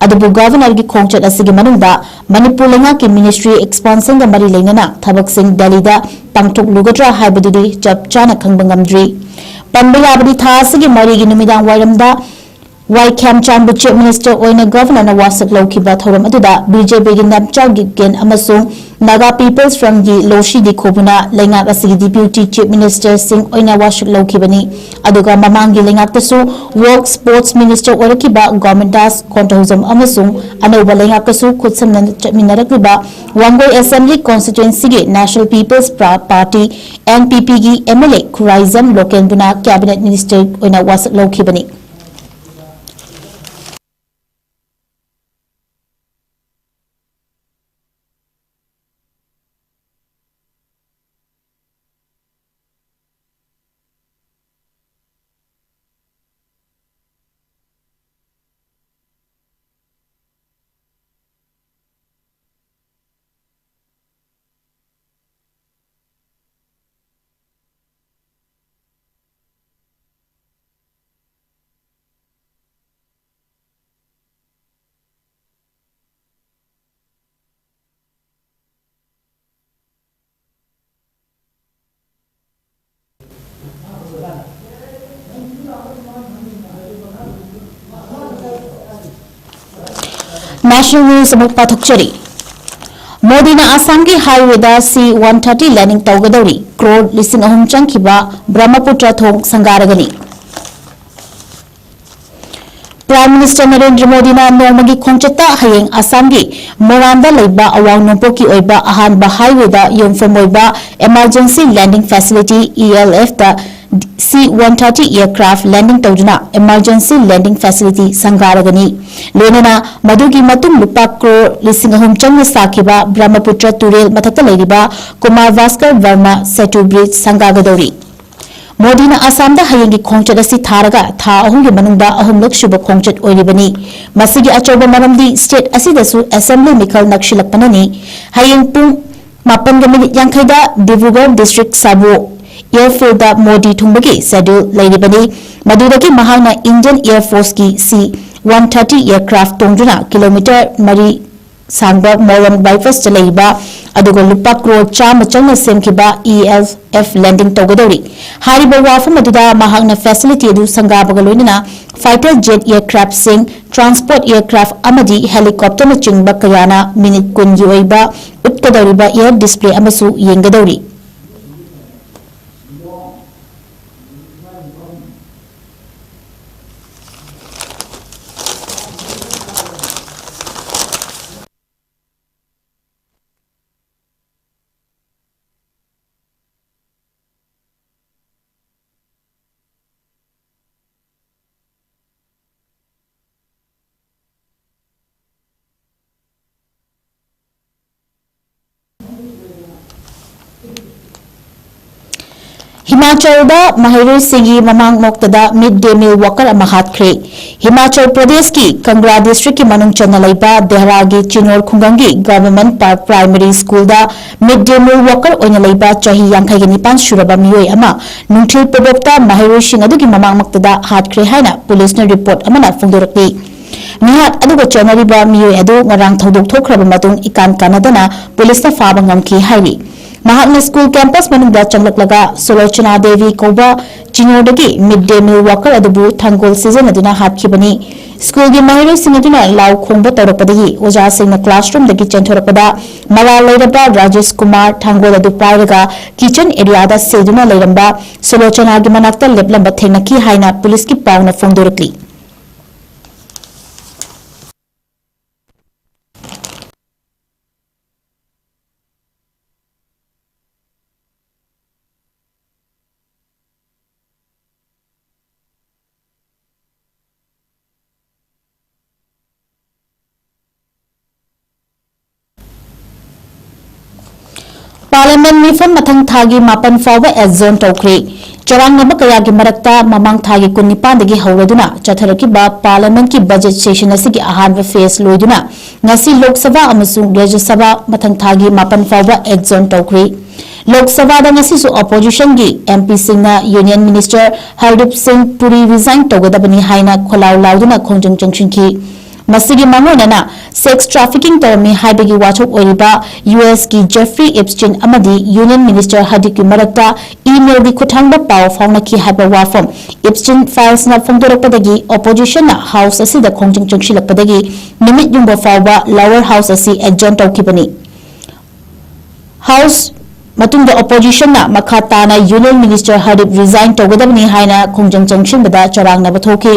ꯑꯗꯨꯕꯨ ꯒꯚꯔꯅꯔꯒꯤ ꯈꯣꯡꯆꯠ ꯑꯁꯤꯒꯤ ꯃꯅꯨꯡꯗ ꯃꯅꯤꯄꯨꯔ ꯂꯩꯉꯥꯛꯀꯤ ꯃꯤꯅꯤꯁꯇ꯭ꯔꯤ ꯑꯦꯛꯁꯄꯥꯟꯁꯟꯒ ꯃꯔꯤ ꯂꯩꯅꯅ ꯊꯕꯛꯁꯤꯡ ꯗꯦꯜꯂꯤꯗ ꯄꯥꯡꯊꯣꯛꯂꯨꯒꯗ꯭ꯔꯥ ꯍꯥꯏꯕꯗꯨꯗꯤ ꯆꯞ ꯆꯥꯅ ꯈꯪꯕ ꯉꯝꯗ꯭ꯔꯤ꯫ ꯄꯟꯕ ꯌꯥꯕꯗꯤ, ꯊꯥ ꯑꯁꯤꯒꯤ ꯃꯔꯤꯒꯤ ꯅꯨꯃꯤꯗꯥꯡ ꯋꯥꯏꯔꯝꯗ ꯋꯥꯏ ꯈꯦꯝꯆꯥꯟꯕꯨ Chief Minister ꯑꯣꯏꯅ Governorꯅ ꯋꯥꯁꯛ ꯂꯧꯈꯤꯕ ꯊꯧꯔꯝ ꯑꯗꯨꯗ BJPꯒꯤ ꯅꯦꯞꯆꯥ ꯒꯤꯞꯒꯦꯟ ꯑꯃꯁꯨꯡ Naga People's Frontꯒꯤ ꯂꯣꯁꯤ ꯗꯤꯈꯣꯕꯨꯅ ꯂꯩꯉꯥꯛ ꯑꯁꯤꯒꯤ Deputy Chief Ministerꯁꯤꯡ ꯑꯣꯏꯅ ꯋꯥꯁꯛ ꯂꯧꯈꯤꯕꯅꯤ꯫ ꯑꯗꯨꯒ ꯃꯃꯥꯡꯒꯤ ꯂꯩꯉꯥꯛꯇꯁꯨ Work Sports Minister ꯑꯣꯏꯔꯛꯈꯤꯕ ꯒꯣꯃꯤꯟꯗꯥꯁ ꯀꯣꯟꯊꯧꯖꯝ ꯑꯃꯁꯨꯡ ꯑꯅꯧꯕ ꯂꯩꯉꯥꯛꯇꯁꯨ ꯈꯨꯠꯁꯝꯅꯅ ꯆꯠꯃꯤꯟꯅꯔꯛꯂꯤꯕ Wangoi Assembly Constituencyꯒꯤ National People's Pra-, Party, NPPꯒꯤ MLA Khuraijam ꯂꯣꯀꯦꯟꯕꯨꯅ Cabinet Minister ꯑꯣꯏꯅ ꯋꯥꯁꯛ ꯂꯧꯈꯤꯕꯅꯤ꯫ National News ꯑꯃꯨꯛ ꯄꯥꯊꯣꯛꯆꯔꯤ꯫ ꯃꯣꯗꯤꯅ ꯑꯁꯥꯝꯒꯤ highwayꯗ C one thirty ꯂꯦꯟꯗꯤꯡ ꯇꯧꯒꯗꯧꯔꯤ꯫ ꯀ꯭ꯔꯣꯔ ꯂꯤꯁꯤꯡ ꯑꯍꯨꯝ ꯆꯪꯈꯤꯕ ꯕ꯭ꯔꯍ꯭ꯃꯄꯨꯇ꯭ꯔ ꯊꯣꯡ ꯁꯪꯒꯥꯔꯒꯅꯤ꯫ Prime Minister ꯅꯔꯦꯟꯗ꯭ꯔ ꯃꯣꯗꯤꯅ ꯅꯣꯡꯃꯒꯤ ꯈꯣꯡꯆꯠꯇ ꯍꯌꯦꯡ ꯑꯁꯥꯝꯒꯤ ꯃꯣꯔꯥꯟꯗ ꯂꯩꯕ ꯑꯋꯥꯡ ꯅꯣꯡꯄꯣꯛꯀꯤ ꯑꯣꯏꯕ ꯑꯍꯥꯟꯕ highwayꯗ ꯌꯨꯝꯐꯝ ꯑꯣꯏꯕ Emergency Landing Facility, ELFꯇ C one thirty aircraft landing ꯇꯧꯗꯨꯅ Emergency Landing Facility ꯁꯪꯒꯥꯔꯒꯅꯤ꯫ ꯂꯣꯏꯅꯅ ꯃꯗꯨꯒꯤ ꯃꯇꯨꯡ ꯂꯨꯄꯥ ꯀ꯭ꯔꯣꯔ ꯂꯤꯁꯤꯡ ꯑꯍꯨꯝ ꯆꯪꯅ ꯁꯥꯈꯤꯕ ꯕ꯭ꯔꯍ꯭ꯃꯄꯨꯇ꯭ꯔ ꯇꯨꯔꯦꯜ ꯃꯊꯛꯇ ꯂꯩꯔꯤꯕ ꯀꯨꯃꯥꯔ ꯚꯥꯁꯀꯔ ꯕꯔꯃ ꯁꯦꯇꯨ bridge ꯁꯪꯒꯥꯒꯗꯧꯔꯤ꯫ ꯃꯣꯗꯤꯅ ꯑꯁꯥꯝꯗ ꯍꯌꯦꯡꯒꯤ ꯈꯣꯡꯆꯠ ꯑꯁꯤ ꯊꯥꯔꯒ ꯊꯥ ꯑꯍꯨꯝꯒꯤ ꯃꯅꯨꯡꯗ ꯑꯍꯨꯝꯂꯛ ꯁꯨꯕ ꯈꯣꯡꯆꯠ ꯑꯣꯏꯔꯤꯕꯅꯤ꯫ ꯃꯁꯤꯒꯤ ꯑꯆꯧꯕ ꯃꯔꯝꯗꯤ state ꯑꯁꯤꯗꯁꯨ Assembly ꯃꯤꯈꯜ ꯅꯛꯁꯤꯜꯂꯛꯄꯅꯅꯤ꯫ ꯍꯌꯦꯡ ꯄꯨꯡ ꯃꯥꯄꯟꯒ minute ꯌꯥꯡꯈꯩꯗ ꯗꯤꯕ꯭ꯔꯨꯒꯔ district ꯁꯥꯕꯣ airfieldꯗ ꯃꯣꯗꯤ ꯊꯨꯡꯕꯒꯤ schedule ꯂꯩꯔꯤꯕꯅꯤ꯫ ꯃꯗꯨꯗꯒꯤ ꯃꯍꯥꯛꯅ Indian Air Forceꯀꯤ C one thirty aircraft ꯇꯣꯡꯗꯨꯅ kilometre ꯃꯔꯤ ꯁꯥꯡꯕ ꯃꯣꯔꯝ ꯕꯥꯏꯄꯥꯁꯇ ꯂꯩꯕ, ꯑꯗꯨꯒ ꯂꯨꯄꯥ ꯀ꯭ꯔꯣꯔ ꯆꯥꯝꯃ ꯆꯪꯅ ꯁꯦꯝꯈꯤꯕ ꯏ ꯑꯦꯜ ꯑꯦꯐ ꯂꯦꯟꯗꯤꯡ ꯇꯧꯒꯗꯧꯔꯤ꯫ ꯍꯥꯏꯔꯤꯕ ꯋꯥꯐꯝ ꯑꯗꯨꯗ ꯃꯍꯥꯛꯅ ꯐꯦꯁꯤꯂꯤꯇꯤ ꯑꯗꯨ ꯁꯪꯒꯥꯕꯒ ꯂꯣꯏꯅꯅ ꯐꯥꯏꯇꯔ ꯖꯦꯠ ꯑꯦꯌꯔꯀ꯭ꯔꯥꯐꯁꯤꯡ, ꯇ꯭ꯔꯥꯟꯁꯄꯣꯔꯠ ꯑꯦꯌꯔꯀ꯭ꯔꯥꯐ ꯑꯃꯗꯤ ꯍꯦꯂꯤꯀꯣꯞꯇꯔꯅꯆꯤꯡꯕ ꯀꯌꯥꯅ ꯃꯤꯅꯤꯠ ꯀꯨꯟꯒꯤ ꯑꯣꯏꯕ ꯎꯠꯀꯗꯧꯔꯤꯕ ꯑꯦꯌꯔ ꯗꯤꯁꯄ꯭ꯂꯦ ꯑꯃꯁꯨ ꯌꯦꯡꯒꯗꯧꯔꯤ꯫ ꯍꯤꯃꯥꯆꯜꯗ ꯃꯍꯩꯔꯣꯏꯁꯤꯡꯒꯤ ꯃꯃꯥꯡ ꯃꯣꯛꯇꯗ ꯃꯤꯗ ꯗꯦ ꯃꯤꯜ ꯋꯥꯀꯔ ꯑꯃ ꯍꯥꯠꯈ꯭ꯔꯦ꯫ ꯍꯤꯃꯥꯆꯜ ꯄ꯭ꯔꯗꯦꯁꯀꯤ ꯀꯪꯒ꯭ꯔꯥ ꯗꯤꯁꯇ꯭ꯔꯤꯛꯀꯤ ꯃꯅꯨꯡ ꯆꯟꯅ ꯂꯩꯕ ꯗꯦꯍꯔꯥꯒꯤ ꯆꯤꯅꯣꯔ ꯈꯨꯡꯒꯪꯒꯤ ꯒꯚꯔꯟꯃꯦꯟꯠ ꯄꯥꯔꯛ ꯄ꯭ꯔꯥꯏꯃꯔꯤ ꯁ꯭ꯀꯨꯜꯗ ꯃꯤꯗ ꯗꯦ ꯃꯤꯜ ꯋꯥꯀꯔ ꯑꯣꯏꯅ ꯂꯩꯕ ꯆꯍꯤ ꯌꯥꯡꯈꯩꯒ ꯅꯤꯄꯥꯟ ꯁꯨꯔꯕ ꯃꯤꯑꯣꯏ ꯑꯃ ꯅꯨꯡꯊꯤꯜ ꯄꯣꯕꯣꯞꯇ ꯃꯍꯩꯔꯣꯏꯁꯤꯡ ꯑꯗꯨꯒꯤ ꯃꯃꯥꯡꯃꯛꯇꯗ ꯍꯥꯠꯈ꯭ꯔꯦ ꯍꯥꯏꯅ ꯄꯨꯂꯤꯁꯅ ꯔꯤꯄꯣꯔꯠ ꯑꯃꯅ ꯐꯣꯡꯗꯣꯔꯛꯂꯤ꯫ ꯃꯤꯍꯥꯠ ꯑꯗꯨꯒ ꯆꯦꯟꯅꯔꯤꯕ ꯃꯤꯑꯣꯏ ꯑꯗꯨ ꯉꯔꯥꯡ ꯊꯧꯗꯣꯛ ꯊꯣꯛꯈ꯭ꯔꯕ ꯃꯇꯨꯡ ꯏꯀꯥꯟ ꯀꯥꯟꯅꯗꯅ ꯄꯨꯂꯤꯁꯅ ꯐꯥꯕ ꯉꯝꯈꯤ ꯍꯥꯏꯔꯤ꯫ ꯃꯍꯥꯛꯅ ꯁ꯭ꯀꯨꯜ ꯀꯦꯝꯄꯁ ꯃꯅꯨꯡꯗ ꯆꯪꯂꯛꯂꯒ ꯁꯨꯂꯣꯆꯅꯥ ꯗꯦꯕꯤ ꯀꯧꯕ ꯆꯤꯅꯣꯗꯒꯤ ꯃꯤꯗ ꯗꯦ ꯃꯤꯜ ꯋꯥꯀꯔ ꯑꯗꯨꯕꯨ ꯊꯥꯡꯒꯣꯜ ꯁꯤꯖꯤꯟꯅꯗꯨꯅ ꯍꯥꯠꯈꯤꯕꯅꯤ꯫ ꯁ꯭ꯀꯨꯜꯒꯤ ꯃꯍꯩꯔꯣꯏꯁꯤꯡ ꯑꯗꯨꯅ ꯂꯥꯎ ꯈꯣꯡꯕ ꯇꯧꯔꯛꯄꯗꯒꯤ ꯑꯣꯖꯥꯁꯤꯡꯅ ꯀ꯭ꯂꯥꯁꯔꯨꯝꯗꯒꯤ ꯆꯦꯟꯊꯣꯔꯛꯄꯗ ꯃꯔꯥꯜ ꯂꯩꯔꯕ ꯔꯥꯖꯦꯁ ꯀꯨꯃꯥꯔ ꯊꯥꯡꯒꯣꯜ ꯑꯗꯨ ꯄꯥꯏꯔꯒ ꯀꯤꯆꯟ ꯑꯦꯔꯤꯌꯥꯗ ꯁꯤꯗꯨꯅ ꯂꯩꯔꯝꯕ ꯁꯨꯂꯣꯆꯅꯥꯒꯤ ꯃꯅꯥꯛꯇ ꯂꯦꯞꯂꯝꯕ ꯊꯦꯡꯅꯈꯤ ꯍꯥꯏꯅ ꯄꯨꯂꯤꯁꯀꯤ ꯄꯥꯎꯅ ꯐꯣꯡꯗꯣꯔꯛꯂꯤ꯫ ꯄꯥꯔꯂꯤꯌꯥꯃꯦꯟꯠ ꯃꯤꯐꯝ ꯃꯊꯪ ꯊꯥꯒꯤ ꯃꯥꯄꯟ ꯐꯥꯎꯕ ꯑꯦꯗꯖꯣꯔꯟ ꯇꯧꯈ꯭ꯔꯦ꯫ ꯆꯔꯥꯡꯅꯕ ꯀꯌꯥꯒꯤ ꯃꯔꯛꯇ ꯃꯃꯥꯡ ꯊꯥꯒꯤ ꯀꯨꯟꯅꯤꯄꯥꯟꯗꯒꯤ ꯍꯧꯔꯗꯨꯅ ꯆꯠꯊꯔꯛꯈꯤꯕ ꯄꯥꯔꯂꯤꯌꯥꯃꯦꯟꯠꯀꯤ ꯕꯖꯦꯠ ꯁꯦꯁꯟ ꯑꯁꯤꯒꯤ ꯑꯍꯥꯟꯕ ꯐꯦꯖ ꯂꯣꯏꯗꯨꯅ ꯉꯁꯤ ꯂꯣꯛ ꯁꯚꯥ ꯑꯃꯁꯨꯡ ꯔꯥꯖ꯭ꯌ ꯁꯚꯥ ꯃꯊꯪ ꯊꯥꯒꯤ ꯃꯥꯄꯟ ꯐꯥꯎꯕ ꯑꯦꯗꯖꯣꯔꯟ ꯇꯧꯈ꯭ꯔꯦ꯫ ꯂꯣꯛ ꯁꯚꯥꯗ ꯉꯁꯤꯁꯨ ꯑꯣꯄꯣꯖꯤꯁꯟꯒꯤ ꯑꯦꯝ ꯄꯤꯁꯤꯡꯅ ꯌꯨꯅꯤꯌꯟ ꯃꯤꯅꯤꯁꯇꯔ ꯍꯔꯗꯤꯞ ꯁꯤꯡ ꯄꯨꯔꯤ ꯔꯤꯖꯥꯏꯟ ꯇꯧꯒꯗꯕꯅꯤ ꯍꯥꯏꯅ ꯈꯣꯜꯂꯥꯎ ꯂꯥꯎꯗꯨꯅ ꯈꯣꯡꯖꯪ ꯆꯪꯁꯤꯟꯈꯤ꯫ ꯃꯁꯤꯒꯤ ꯃꯥꯡꯑꯣꯏꯅꯅ sex trafficking ꯇꯧꯔꯝꯃꯤ ꯍꯥꯏꯕꯒꯤ ꯋꯥꯊꯣꯛ ꯑꯣꯏꯔꯤꯕ ꯌꯨ ꯑꯦꯁꯀꯤ Jeffrey Epstein ꯑꯃꯗꯤ Union Minister Hardeepꯀꯤ ꯃꯔꯛꯇ emailꯒꯤ ꯈꯨꯠꯊꯥꯡꯗ ꯄꯥꯎ ꯐꯥꯎꯅꯈꯤ ꯍꯥꯏꯕ ꯋꯥꯐꯝ Epstein filesꯅ ꯐꯣꯡꯗꯣꯔꯛꯄꯗꯒꯤ oppositionꯅ House ꯑꯁꯤꯗ ꯈꯣꯡꯖꯪ ꯆꯪꯁꯤꯜꯂꯛꯄꯗꯒꯤ ꯅꯨꯃꯤꯠ ꯌꯨꯡꯕ ꯐꯥꯎꯕ Lower House ꯑꯁꯤ adjourn ꯇꯧꯈꯤꯕꯅꯤ꯫ House ꯃꯇꯨꯡꯗ oppositionꯅ ꯃꯈꯥ ꯇꯥꯅ Union Minister Hardeep resign ꯇꯧꯒꯗꯕꯅꯤ ꯍꯥꯏꯅ ꯈꯣꯡꯖꯪ ꯆꯪꯁꯤꯟꯕꯗ ꯆꯔꯥꯡꯅꯕ ꯊꯣꯛꯈꯤ꯫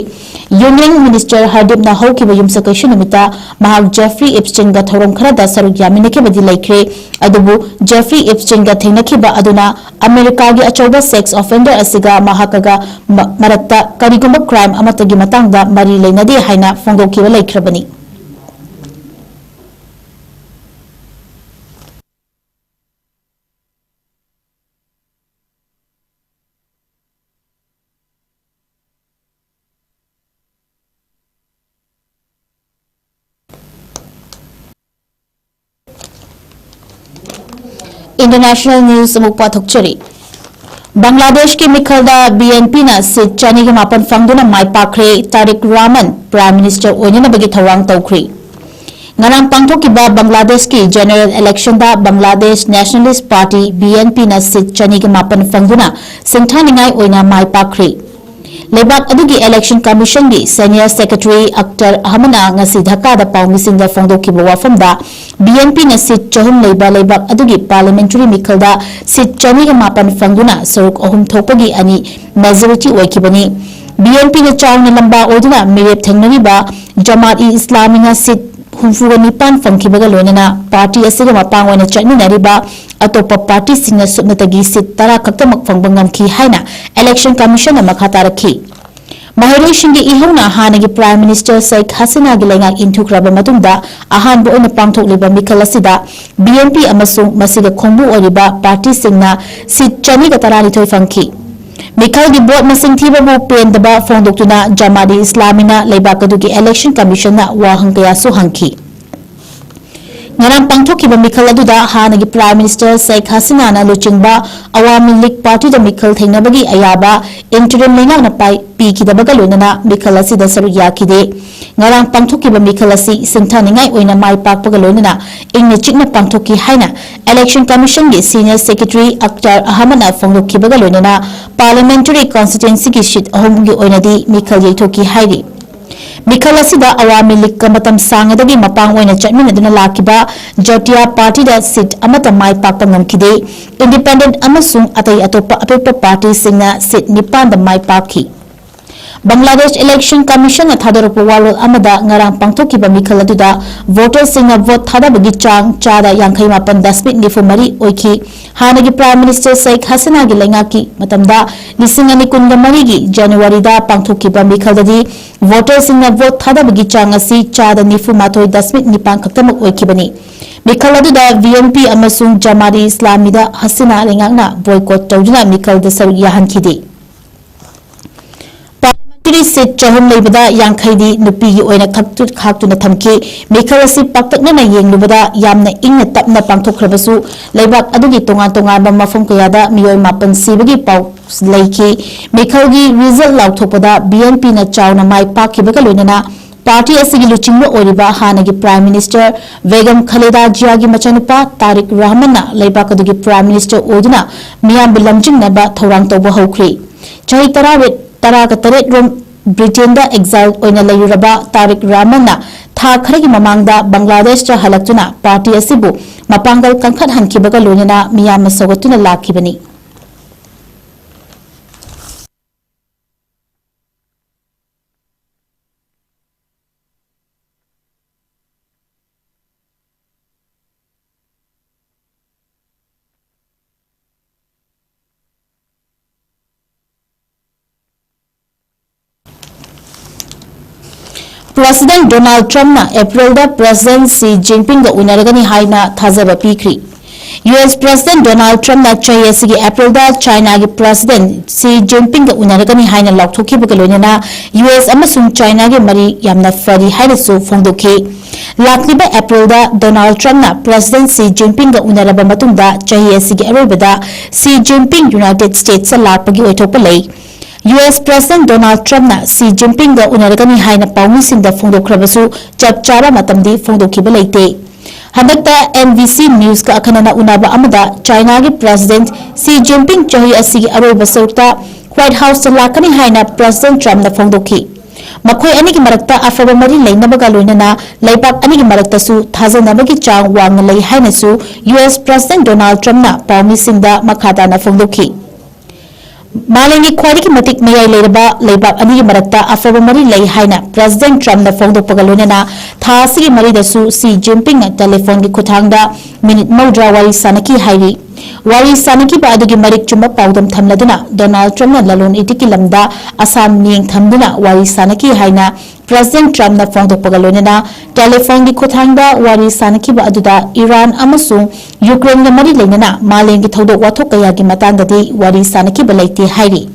Union Minister Hardeepꯅ ꯍꯧꯈꯤꯕ ꯌꯨꯝꯁꯀꯩꯁ ꯅꯨꯃꯤꯠꯇ ꯃꯍꯥꯛ Jeffrey Epsteinꯒ ꯊꯧꯔꯝ ꯈꯔꯗ ꯁꯔꯨꯛ ꯌꯥꯃꯤꯟꯅꯈꯤꯕꯗꯤ ꯂꯩꯈ꯭ꯔꯦ, ꯑꯗꯨꯕꯨ Jeffrey Epsteinꯒ ꯊꯦꯡꯅꯈꯤꯕ ꯑꯗꯨꯅ ꯑꯃꯦꯔꯤꯀꯥꯒꯤ ꯑꯆꯧꯕ sex offender ꯑꯁꯤꯒ ꯃꯍꯥꯛꯀꯒ ꯃ-, ꯃꯔꯛꯇ ꯀꯔꯤꯒꯨꯝꯕ crime ꯑꯃꯠꯇꯒꯤ ꯃꯇꯥꯡꯗ ꯃꯔꯤ ꯂꯩꯅꯗꯦ ꯍꯥꯏꯅ ꯐꯣꯡꯗꯣꯛꯈꯤꯕ ꯂꯩꯈ꯭ꯔꯕꯅꯤ꯫ International news ꯑꯃꯨꯛ ꯄꯥꯊꯣꯛꯆꯔꯤ꯫ ꯕꯪꯒ꯭ꯂꯥꯗꯦꯁꯀꯤ ꯃꯤꯈꯜꯗ B N Pꯅ seat ꯆꯅꯤꯒ ꯃꯥꯄꯟ ꯐꯪꯗꯨꯅ ꯃꯥꯏ ꯄꯥꯛꯈ꯭ꯔꯦ꯫ ꯇꯥꯔꯤꯛ ꯔꯥꯃꯟ Prime Minister ꯑꯣꯏꯅꯅꯕꯒꯤ ꯊꯧꯔꯥꯡ ꯇꯧꯈ꯭ꯔꯤ꯫ ꯉꯔꯥꯡ ꯄꯥꯡꯊꯣꯛꯈꯤꯕ ꯕꯪꯒ꯭ꯂꯥꯗꯦꯁꯀꯤ general electionꯗ Bangladesh Nationalist Party, B N Pꯅ seat ꯆꯅꯤꯒ ꯃꯥꯄꯟ ꯐꯪꯗꯨꯅ ꯁꯤꯡꯊꯥꯅꯤꯡꯉꯥꯏ ꯑꯣꯏꯅ ꯃꯥꯏ ꯄꯥꯛꯈ꯭ꯔꯤ꯫ ꯂꯩꯕꯥꯛ ꯑꯗꯨꯒꯤ Election Commissionꯒꯤ Senior Secretary ꯑꯈꯇꯔ ꯑꯍꯃꯗꯅ ꯉꯁꯤ ꯙꯥꯀꯥꯗ ꯄꯥꯎꯃꯤꯁꯤꯡꯗ ꯐꯣꯡꯗꯣꯛꯈꯤꯕ ꯋꯥꯐꯝꯗ, B N Pꯅ seat ꯆꯍꯨꯝ ꯂꯩꯕ ꯂꯩꯕꯥꯛ ꯑꯗꯨꯒꯤ parliamentary ꯃꯤꯈꯜꯗ seat ꯆꯅꯤꯒ ꯃꯥꯄꯟ ꯐꯪꯗꯨꯅ ꯁꯔꯨꯛ ꯑꯍꯨꯝ ꯊꯣꯛꯄꯒꯤ ꯑꯅꯤ majority ꯑꯣꯏꯈꯤꯕꯅꯤ꯫ B N Pꯅ ꯆꯥꯎꯅ ꯂꯝꯕꯥ ꯑꯣꯏꯗꯨꯅ ꯃꯤꯔꯦꯞ ꯊꯦꯡꯅꯔꯤꯕ ꯖꯃꯥꯠ-ꯏ-ꯏꯁꯂꯥꯃꯤꯅ seat ꯍꯨꯝꯐꯨꯒ ꯅꯤꯄꯥꯟ ꯐꯪꯈꯤꯕꯒ ꯂꯣꯏꯅꯅ party ꯑꯁꯤꯒ ꯃꯄꯥꯡ ꯑꯣꯏꯅ ꯆꯠꯃꯤꯟꯅꯔꯤꯕ ꯑꯇꯣꯞꯄ partyꯁꯤꯡꯅ ꯁꯨꯞꯅꯇꯒꯤ seat ꯇꯔꯥ ꯈꯛꯇꯃꯛ ꯐꯪꯕ ꯉꯝꯈꯤ ꯍꯥꯏꯅ Election Commissionꯅ ꯃꯈꯥ ꯇꯥꯔꯛꯈꯤ꯫ ꯃꯍꯩꯔꯣꯏꯁꯤꯡꯒꯤ ꯏꯍꯧꯅ ꯍꯥꯟꯅꯒꯤ Prime Minister Sheikh Hasinaꯒꯤ ꯂꯩꯉꯥꯛ ꯏꯟꯊꯨꯈ꯭ꯔꯕ ꯃꯇꯨꯡꯗ ꯑꯍꯥꯟꯕ ꯑꯣꯏꯅ ꯄꯥꯡꯊꯣꯛꯂꯤꯕ ꯃꯤꯈꯜ ꯑꯁꯤꯗ B N P ꯑꯃꯁꯨꯡ ꯃꯁꯤꯒ ꯈꯣꯡꯕꯨ ꯑꯣꯏꯔꯤꯕ partyꯁꯤꯡꯅ seat ꯆꯅꯤꯒ ꯇꯔꯥꯅꯤꯊꯣꯏ ꯐꯪꯈꯤ꯫ ꯃꯤꯈꯜꯒꯤ vote ꯃꯁꯤꯡ ꯊꯤꯕꯕꯨ ꯄꯦꯟꯗꯕ ꯐꯣꯡꯗꯣꯛꯇꯨꯅ ꯖꯃꯥꯠ-ꯏ-ꯏꯁꯂꯥꯃꯤꯅ ꯂꯩꯕꯥꯛ ꯑꯗꯨꯒꯤ Election Commissionꯅ ꯋꯥꯍꯪ ꯀꯌꯥꯁꯨ ꯍꯪꯈꯤ꯫ ꯉꯔꯥꯡ ꯄꯥꯡꯊꯣꯛꯈꯤꯕ ꯃꯤꯈꯜ ꯑꯗꯨꯗ ꯍꯥꯟꯅꯒꯤ Prime Minister Sheikh Hasinaꯅ ꯂꯨꯆꯤꯡꯕ Awami League Partyꯗ ꯃꯤꯈꯜ ꯊꯦꯡꯅꯕꯒꯤ ꯑꯌꯥꯕ interim ꯂꯩꯉꯥꯛꯅ ꯄꯥꯏ-, ꯄꯤꯈꯤꯗꯕꯒ ꯂꯣꯏꯅꯅ ꯃꯤꯈꯜ ꯑꯁꯤꯗ ꯁꯔꯨꯛ ꯌꯥꯈꯤꯗꯦ꯫ ꯉꯔꯥꯡ ꯄꯥꯡꯊꯣꯛꯈꯤꯕ ꯃꯤꯈꯜ ꯑꯁꯤ ꯁꯤꯡꯊꯥꯅꯤꯡꯉꯥꯏ ꯑꯣꯏꯅ ꯃꯥꯏ ꯄꯥꯛꯄꯒ ꯂꯣꯏꯅꯅ ꯏꯪꯅ ꯆꯤꯛꯅ ꯄꯥꯡꯊꯣꯛꯈꯤ ꯍꯥꯏꯅ Election Commissionꯒꯤ Senior Secretary Akhtar Ahmedꯅ ꯐꯣꯡꯗꯣꯛꯈꯤꯕꯒ ꯂꯣꯏꯅꯅ Parliamentary Constituencyꯒꯤ seat ꯑꯍꯨꯝꯒꯤ ꯑꯣꯏꯅꯗꯤ ꯃꯤꯈꯜ ꯌꯩꯊꯣꯛꯈꯤ ꯍꯥꯏꯔꯤ꯫ ꯃꯤꯈꯜ ꯑꯁꯤꯗ Awami Leagueꯀ ꯃꯇꯝ ꯁꯥꯡꯉꯗꯒꯤ ꯃꯄꯥꯡ ꯑꯣꯏꯅ ꯆꯠꯃꯤꯟꯅꯗꯨꯅ ꯂꯥꯛꯈꯤꯕ Jatiya Partyꯗ seat ꯑꯃꯠꯇ ꯃꯥꯏ ꯄꯥꯛꯄ ꯉꯝꯈꯤꯗꯦ꯫ Independent ꯑꯃꯁꯨꯡ ꯑꯇꯩ ꯑꯇꯣꯞꯄ ꯑꯄꯤꯛꯄ partyꯁꯤꯡꯅ seat ꯅꯤꯄꯥꯟꯗ ꯃꯥꯏ ꯄꯥꯛꯈꯤ꯫ Bangladesh Election Commissionꯅ ꯊꯥꯗꯣꯔꯛꯄ ꯋꯥꯔꯣꯜ ꯑꯃꯗ ꯉꯔꯥꯡ ꯄꯥꯡꯊꯣꯛꯈꯤꯕ ꯃꯤꯈꯜ ꯑꯗꯨꯗ voterꯁꯤꯡꯅ vote ꯊꯥꯗꯕꯒꯤ ꯆꯥꯡ ꯆꯥꯗ ꯌꯥꯡꯈꯩ ꯃꯥꯄꯟ ꯗꯁꯃꯤꯛ ꯅꯤꯐꯨ ꯃꯔꯤ ꯑꯣꯏꯈꯤ꯫ ꯍꯥꯟꯅꯒꯤ Prime Minister Sheikh Hasinaꯒꯤ ꯂꯩꯉꯥꯛꯀꯤ ꯃꯇꯝꯗ ꯂꯤꯁꯤꯡ ꯑꯅꯤ ꯀꯨꯟꯒ ꯃꯔꯤꯒꯤ Januaryꯗ ꯄꯥꯡꯊꯣꯛꯈꯤꯕ ꯃꯤꯈꯜꯗꯗꯤ voterꯁꯤꯡꯅ vote ꯊꯥꯗꯕꯒꯤ ꯆꯥꯡ ꯑꯁꯤ ꯆꯥꯗ ꯅꯤꯐꯨ ꯃꯥꯊꯣꯏ ꯗꯁꯃꯤꯛ ꯅꯤꯄꯥꯟ ꯈꯛꯇꯃꯛ ꯑꯣꯏꯈꯤꯕꯅꯤ꯫ ꯃꯤꯈꯜ ꯑꯗꯨꯗ VNP ꯑꯃꯁꯨꯡ Jamare Islamida Hasina ꯂꯩꯉꯥꯛꯅ boycott ꯇꯧꯗꯨꯅ ꯃꯤꯈꯜꯗ ꯁꯔꯨꯛ ꯌꯥꯍꯟꯈꯤꯗꯦ꯫ Parliamentary seat ꯆꯍꯨꯝ ꯂꯩꯕꯗ ꯌꯥꯡꯈꯩꯗꯤ ꯅꯨꯄꯤꯒꯤ ꯑꯣꯏꯅ ꯈꯛꯇꯨ-, ꯈꯥꯛꯇꯨꯅ ꯊꯝꯈꯤ꯫ ꯃꯤꯈꯜ ꯑꯁꯤ ꯄꯥꯛꯇꯛꯅꯅ ꯌꯦꯡꯂꯨꯕꯗ ꯌꯥꯝꯅ ꯏꯪꯅ ꯇꯞꯅ ꯄꯥꯡꯊꯣꯛꯈ꯭ꯔꯕꯁꯨ, ꯂꯩꯕꯥꯛ ꯑꯗꯨꯒꯤ ꯇꯣꯉꯥꯟ ꯇꯣꯉꯥꯟꯕ ꯃꯐꯝ ꯀꯌꯥꯗ ꯃꯤꯑꯣꯏ ꯃꯥꯄꯟ ꯁꯤꯕꯒꯤ ꯄꯥꯎ ꯂꯩꯈꯤ꯫ ꯃꯤꯈꯜꯒꯤ result ꯂꯥꯎꯊꯣꯛꯄꯗ VNPꯅ ꯆꯥꯎꯅ ꯃꯥꯏ ꯄꯥꯛꯈꯤꯕꯒ ꯂꯣꯏꯅꯅ party ꯑꯁꯤꯒꯤ ꯂꯨꯆꯤꯡꯕ ꯑꯣꯏꯔꯤꯕ ꯍꯥꯟꯅꯒꯤ Prime Minister ꯕꯦꯒꯝ ꯈꯂꯦꯗꯥ ꯖꯤꯌꯥꯒꯤ ꯃꯆꯥꯅꯨꯄꯥ ꯇꯥꯔꯤꯛ ꯔꯍꯃꯟꯅ ꯂꯩꯕꯥꯛ ꯑꯗꯨꯒꯤ Prime Minister ꯑꯣꯏꯗꯨꯅ ꯃꯤꯌꯥꯝꯕꯨ ꯂꯝꯖꯤꯡꯅꯕ ꯊꯧꯔꯥꯡ ꯇꯧꯕ ꯍꯧꯈ꯭ꯔꯤ꯫ ꯆꯍꯤ ꯇꯔꯥ, ꯇꯔꯥꯒ ꯇꯔꯦꯠ ꯔꯣꯝ Britainꯗ exile ꯑꯣꯏꯅ ꯂꯩꯔꯨꯔꯕ ꯇꯥꯔꯤꯛ ꯔꯍꯃꯟꯅ ꯊꯥ ꯈꯔꯒꯤ ꯃꯃꯥꯡꯗ ꯕꯪꯒ꯭ꯂꯥꯗꯦꯁꯇ ꯍꯜꯂꯛꯇꯨꯅ party ꯑꯁꯤꯕꯨ ꯃꯄꯥꯡꯒꯜ ꯀꯟꯈꯠꯍꯟꯈꯤꯕꯒ ꯂꯣꯏꯅꯅ ꯃꯤꯌꯥꯝꯅ ꯁꯧꯒꯠꯇꯨꯅ ꯂꯥꯛꯈꯤꯕꯅꯤ꯫ President Donald Trumpꯅ Aprilꯗ President Xi Jinpingꯒ ꯎꯅꯔꯒꯅꯤ ꯍꯥꯏꯅ ꯊꯥꯖꯕ ꯄꯤꯈ꯭ꯔꯤ꯫ ꯌꯨ ꯑꯦꯁ President Donald Trumpꯅ ꯆꯍꯤ ꯑꯁꯤꯒꯤ Aprilꯗ Chinaꯒꯤ President Xi Jinpingꯒ ꯎꯅꯔꯒꯅꯤ ꯍꯥꯏꯅ ꯂꯥꯎꯊꯣꯛꯈꯤꯕꯒ ꯂꯣꯏꯅꯅ ꯌꯨ ꯑꯦꯁ ꯑꯃꯁꯨꯡ Chinaꯒꯤ ꯃꯔꯤ ꯌꯥꯝꯅ ꯐꯔꯤ ꯍꯥꯏꯅꯁꯨ ꯐꯣꯡꯗꯣꯛꯈꯤ꯫ ꯂꯥꯛꯂꯤꯕ Aprilꯗ Donald Trumpꯅ President Xi Jinpingꯒ ꯎꯅꯔꯕ ꯃꯇꯨꯡꯗ ꯆꯍꯤ ꯑꯁꯤꯒꯤ ꯑꯔꯣꯏꯕꯗ Xi Jinping United Statesꯇ ꯂꯥꯛꯄꯒꯤ ꯑꯣꯏꯊꯣꯛꯄ ꯂꯩ꯫ ꯌꯨ ꯑꯦꯁ President Donald Trumpꯅ Xi Jinpingꯒ ꯎꯅꯔꯒꯅꯤ ꯍꯥꯏꯅ ꯄꯥꯎꯃꯤꯁꯤꯡꯗ ꯐꯣꯡꯗꯣꯛꯈ꯭ꯔꯕꯁꯨ ꯆꯞ ꯆꯥꯕ ꯃꯇꯝꯗꯤ ꯐꯣꯡꯗꯣꯛꯈꯤꯕ ꯂꯩꯇꯦ꯫ ꯍꯟꯗꯛꯇ N B C Newsꯀ ꯑꯈꯟꯅꯅ ꯎꯅꯕ ꯑꯃꯗ Chinaꯒꯤ President Xi Jinping ꯆꯍꯤ ꯑꯁꯤꯒꯤ ꯑꯔꯣꯏꯕ ꯁꯔꯨꯛꯇ White Houseꯇ ꯂꯥꯛꯀꯅꯤ ꯍꯥꯏꯅ President Trumpꯅ ꯐꯣꯡꯗꯣꯛꯈꯤ꯫ ꯃꯈꯣꯏ ꯑꯅꯤꯒꯤ ꯃꯔꯛꯇ ꯑꯐꯕ ꯃꯔꯤ ꯂꯩꯅꯕꯒ ꯂꯣꯏꯅꯅ ꯂꯩꯕꯥꯛ ꯑꯅꯤꯒꯤ ꯃꯔꯛꯇꯁꯨ ꯊꯥꯖꯅꯕꯒꯤ ꯆꯥꯡ ꯋꯥꯡꯅ ꯂꯩ ꯍꯥꯏꯅꯁꯨ ꯌꯨ ꯑꯦꯁ President Donald Trumpꯅ ꯄꯥꯎꯃꯤꯁꯤꯡꯗ ꯃꯈꯥ ꯇꯥꯅ ꯐꯣꯡꯗꯣꯛꯈꯤ꯫ ꯃꯥꯂꯦꯝꯒꯤ ꯈ꯭ꯋꯥꯏꯗꯒꯤ ꯃꯇꯤꯛ ꯃꯌꯥꯏ ꯂꯩꯔꯕ ꯂꯩꯕꯥꯛ ꯑꯅꯤꯒꯤ ꯃꯔꯛꯇ ꯑꯐꯕ ꯃꯔꯤ ꯂꯩ ꯍꯥꯏꯅ President Trumpꯅ ꯐꯣꯡꯗꯣꯛꯄꯒ ꯂꯣꯏꯅꯅ ꯊꯥ ꯑꯁꯤꯒꯤ ꯃꯔꯤꯗꯁꯨ Xi Jinpingꯅ telephone ꯒꯤ ꯈꯨꯠꯊꯥꯡꯗ minute ꯃꯧꯗ꯭ꯔꯥ ꯋꯥꯔꯤ ꯁꯥꯅꯈꯤ ꯍꯥꯏꯔꯤ꯫ ꯋꯥꯔꯤ ꯁꯥꯅꯈꯤꯕ ꯑꯗꯨꯒꯤ ꯃꯔꯤꯛ ꯆꯨꯝꯕ ꯄꯥꯎꯗꯝ ꯊꯝꯂꯗꯨꯅ Donald Trumpꯅ ꯂꯂꯣꯟ ꯏꯇꯤꯛꯀꯤ ꯂꯝꯗ ꯑꯁꯥ ꯃꯤꯠꯌꯦꯡ ꯊꯝꯗꯨꯅ ꯋꯥꯔꯤ ꯁꯥꯅꯈꯤ ꯍꯥꯏꯅ President Trumpꯅ ꯐꯣꯡꯗꯣꯛꯄꯒ ꯂꯣꯏꯅꯅ telephone ꯒꯤ ꯈꯨꯠꯊꯥꯡꯗ ꯋꯥꯔꯤ ꯁꯥꯅꯈꯤꯕ ꯑꯗꯨꯗ ꯏꯔꯥꯟ ꯑꯃꯁꯨꯡ ꯌꯨꯀ꯭ꯔꯦꯟꯒ ꯃꯔꯤ ꯂꯩꯅꯅ ꯃꯥꯂꯦꯝꯒꯤ ꯊꯧꯗꯣꯛ ꯋꯥꯊꯣꯛ ꯀꯌꯥꯒꯤ ꯃꯇꯥꯡꯗꯗꯤ ꯋꯥꯔꯤ ꯁꯥꯅꯈꯤꯕ ꯂꯩꯇꯦ ꯍꯥꯏꯔꯤ꯫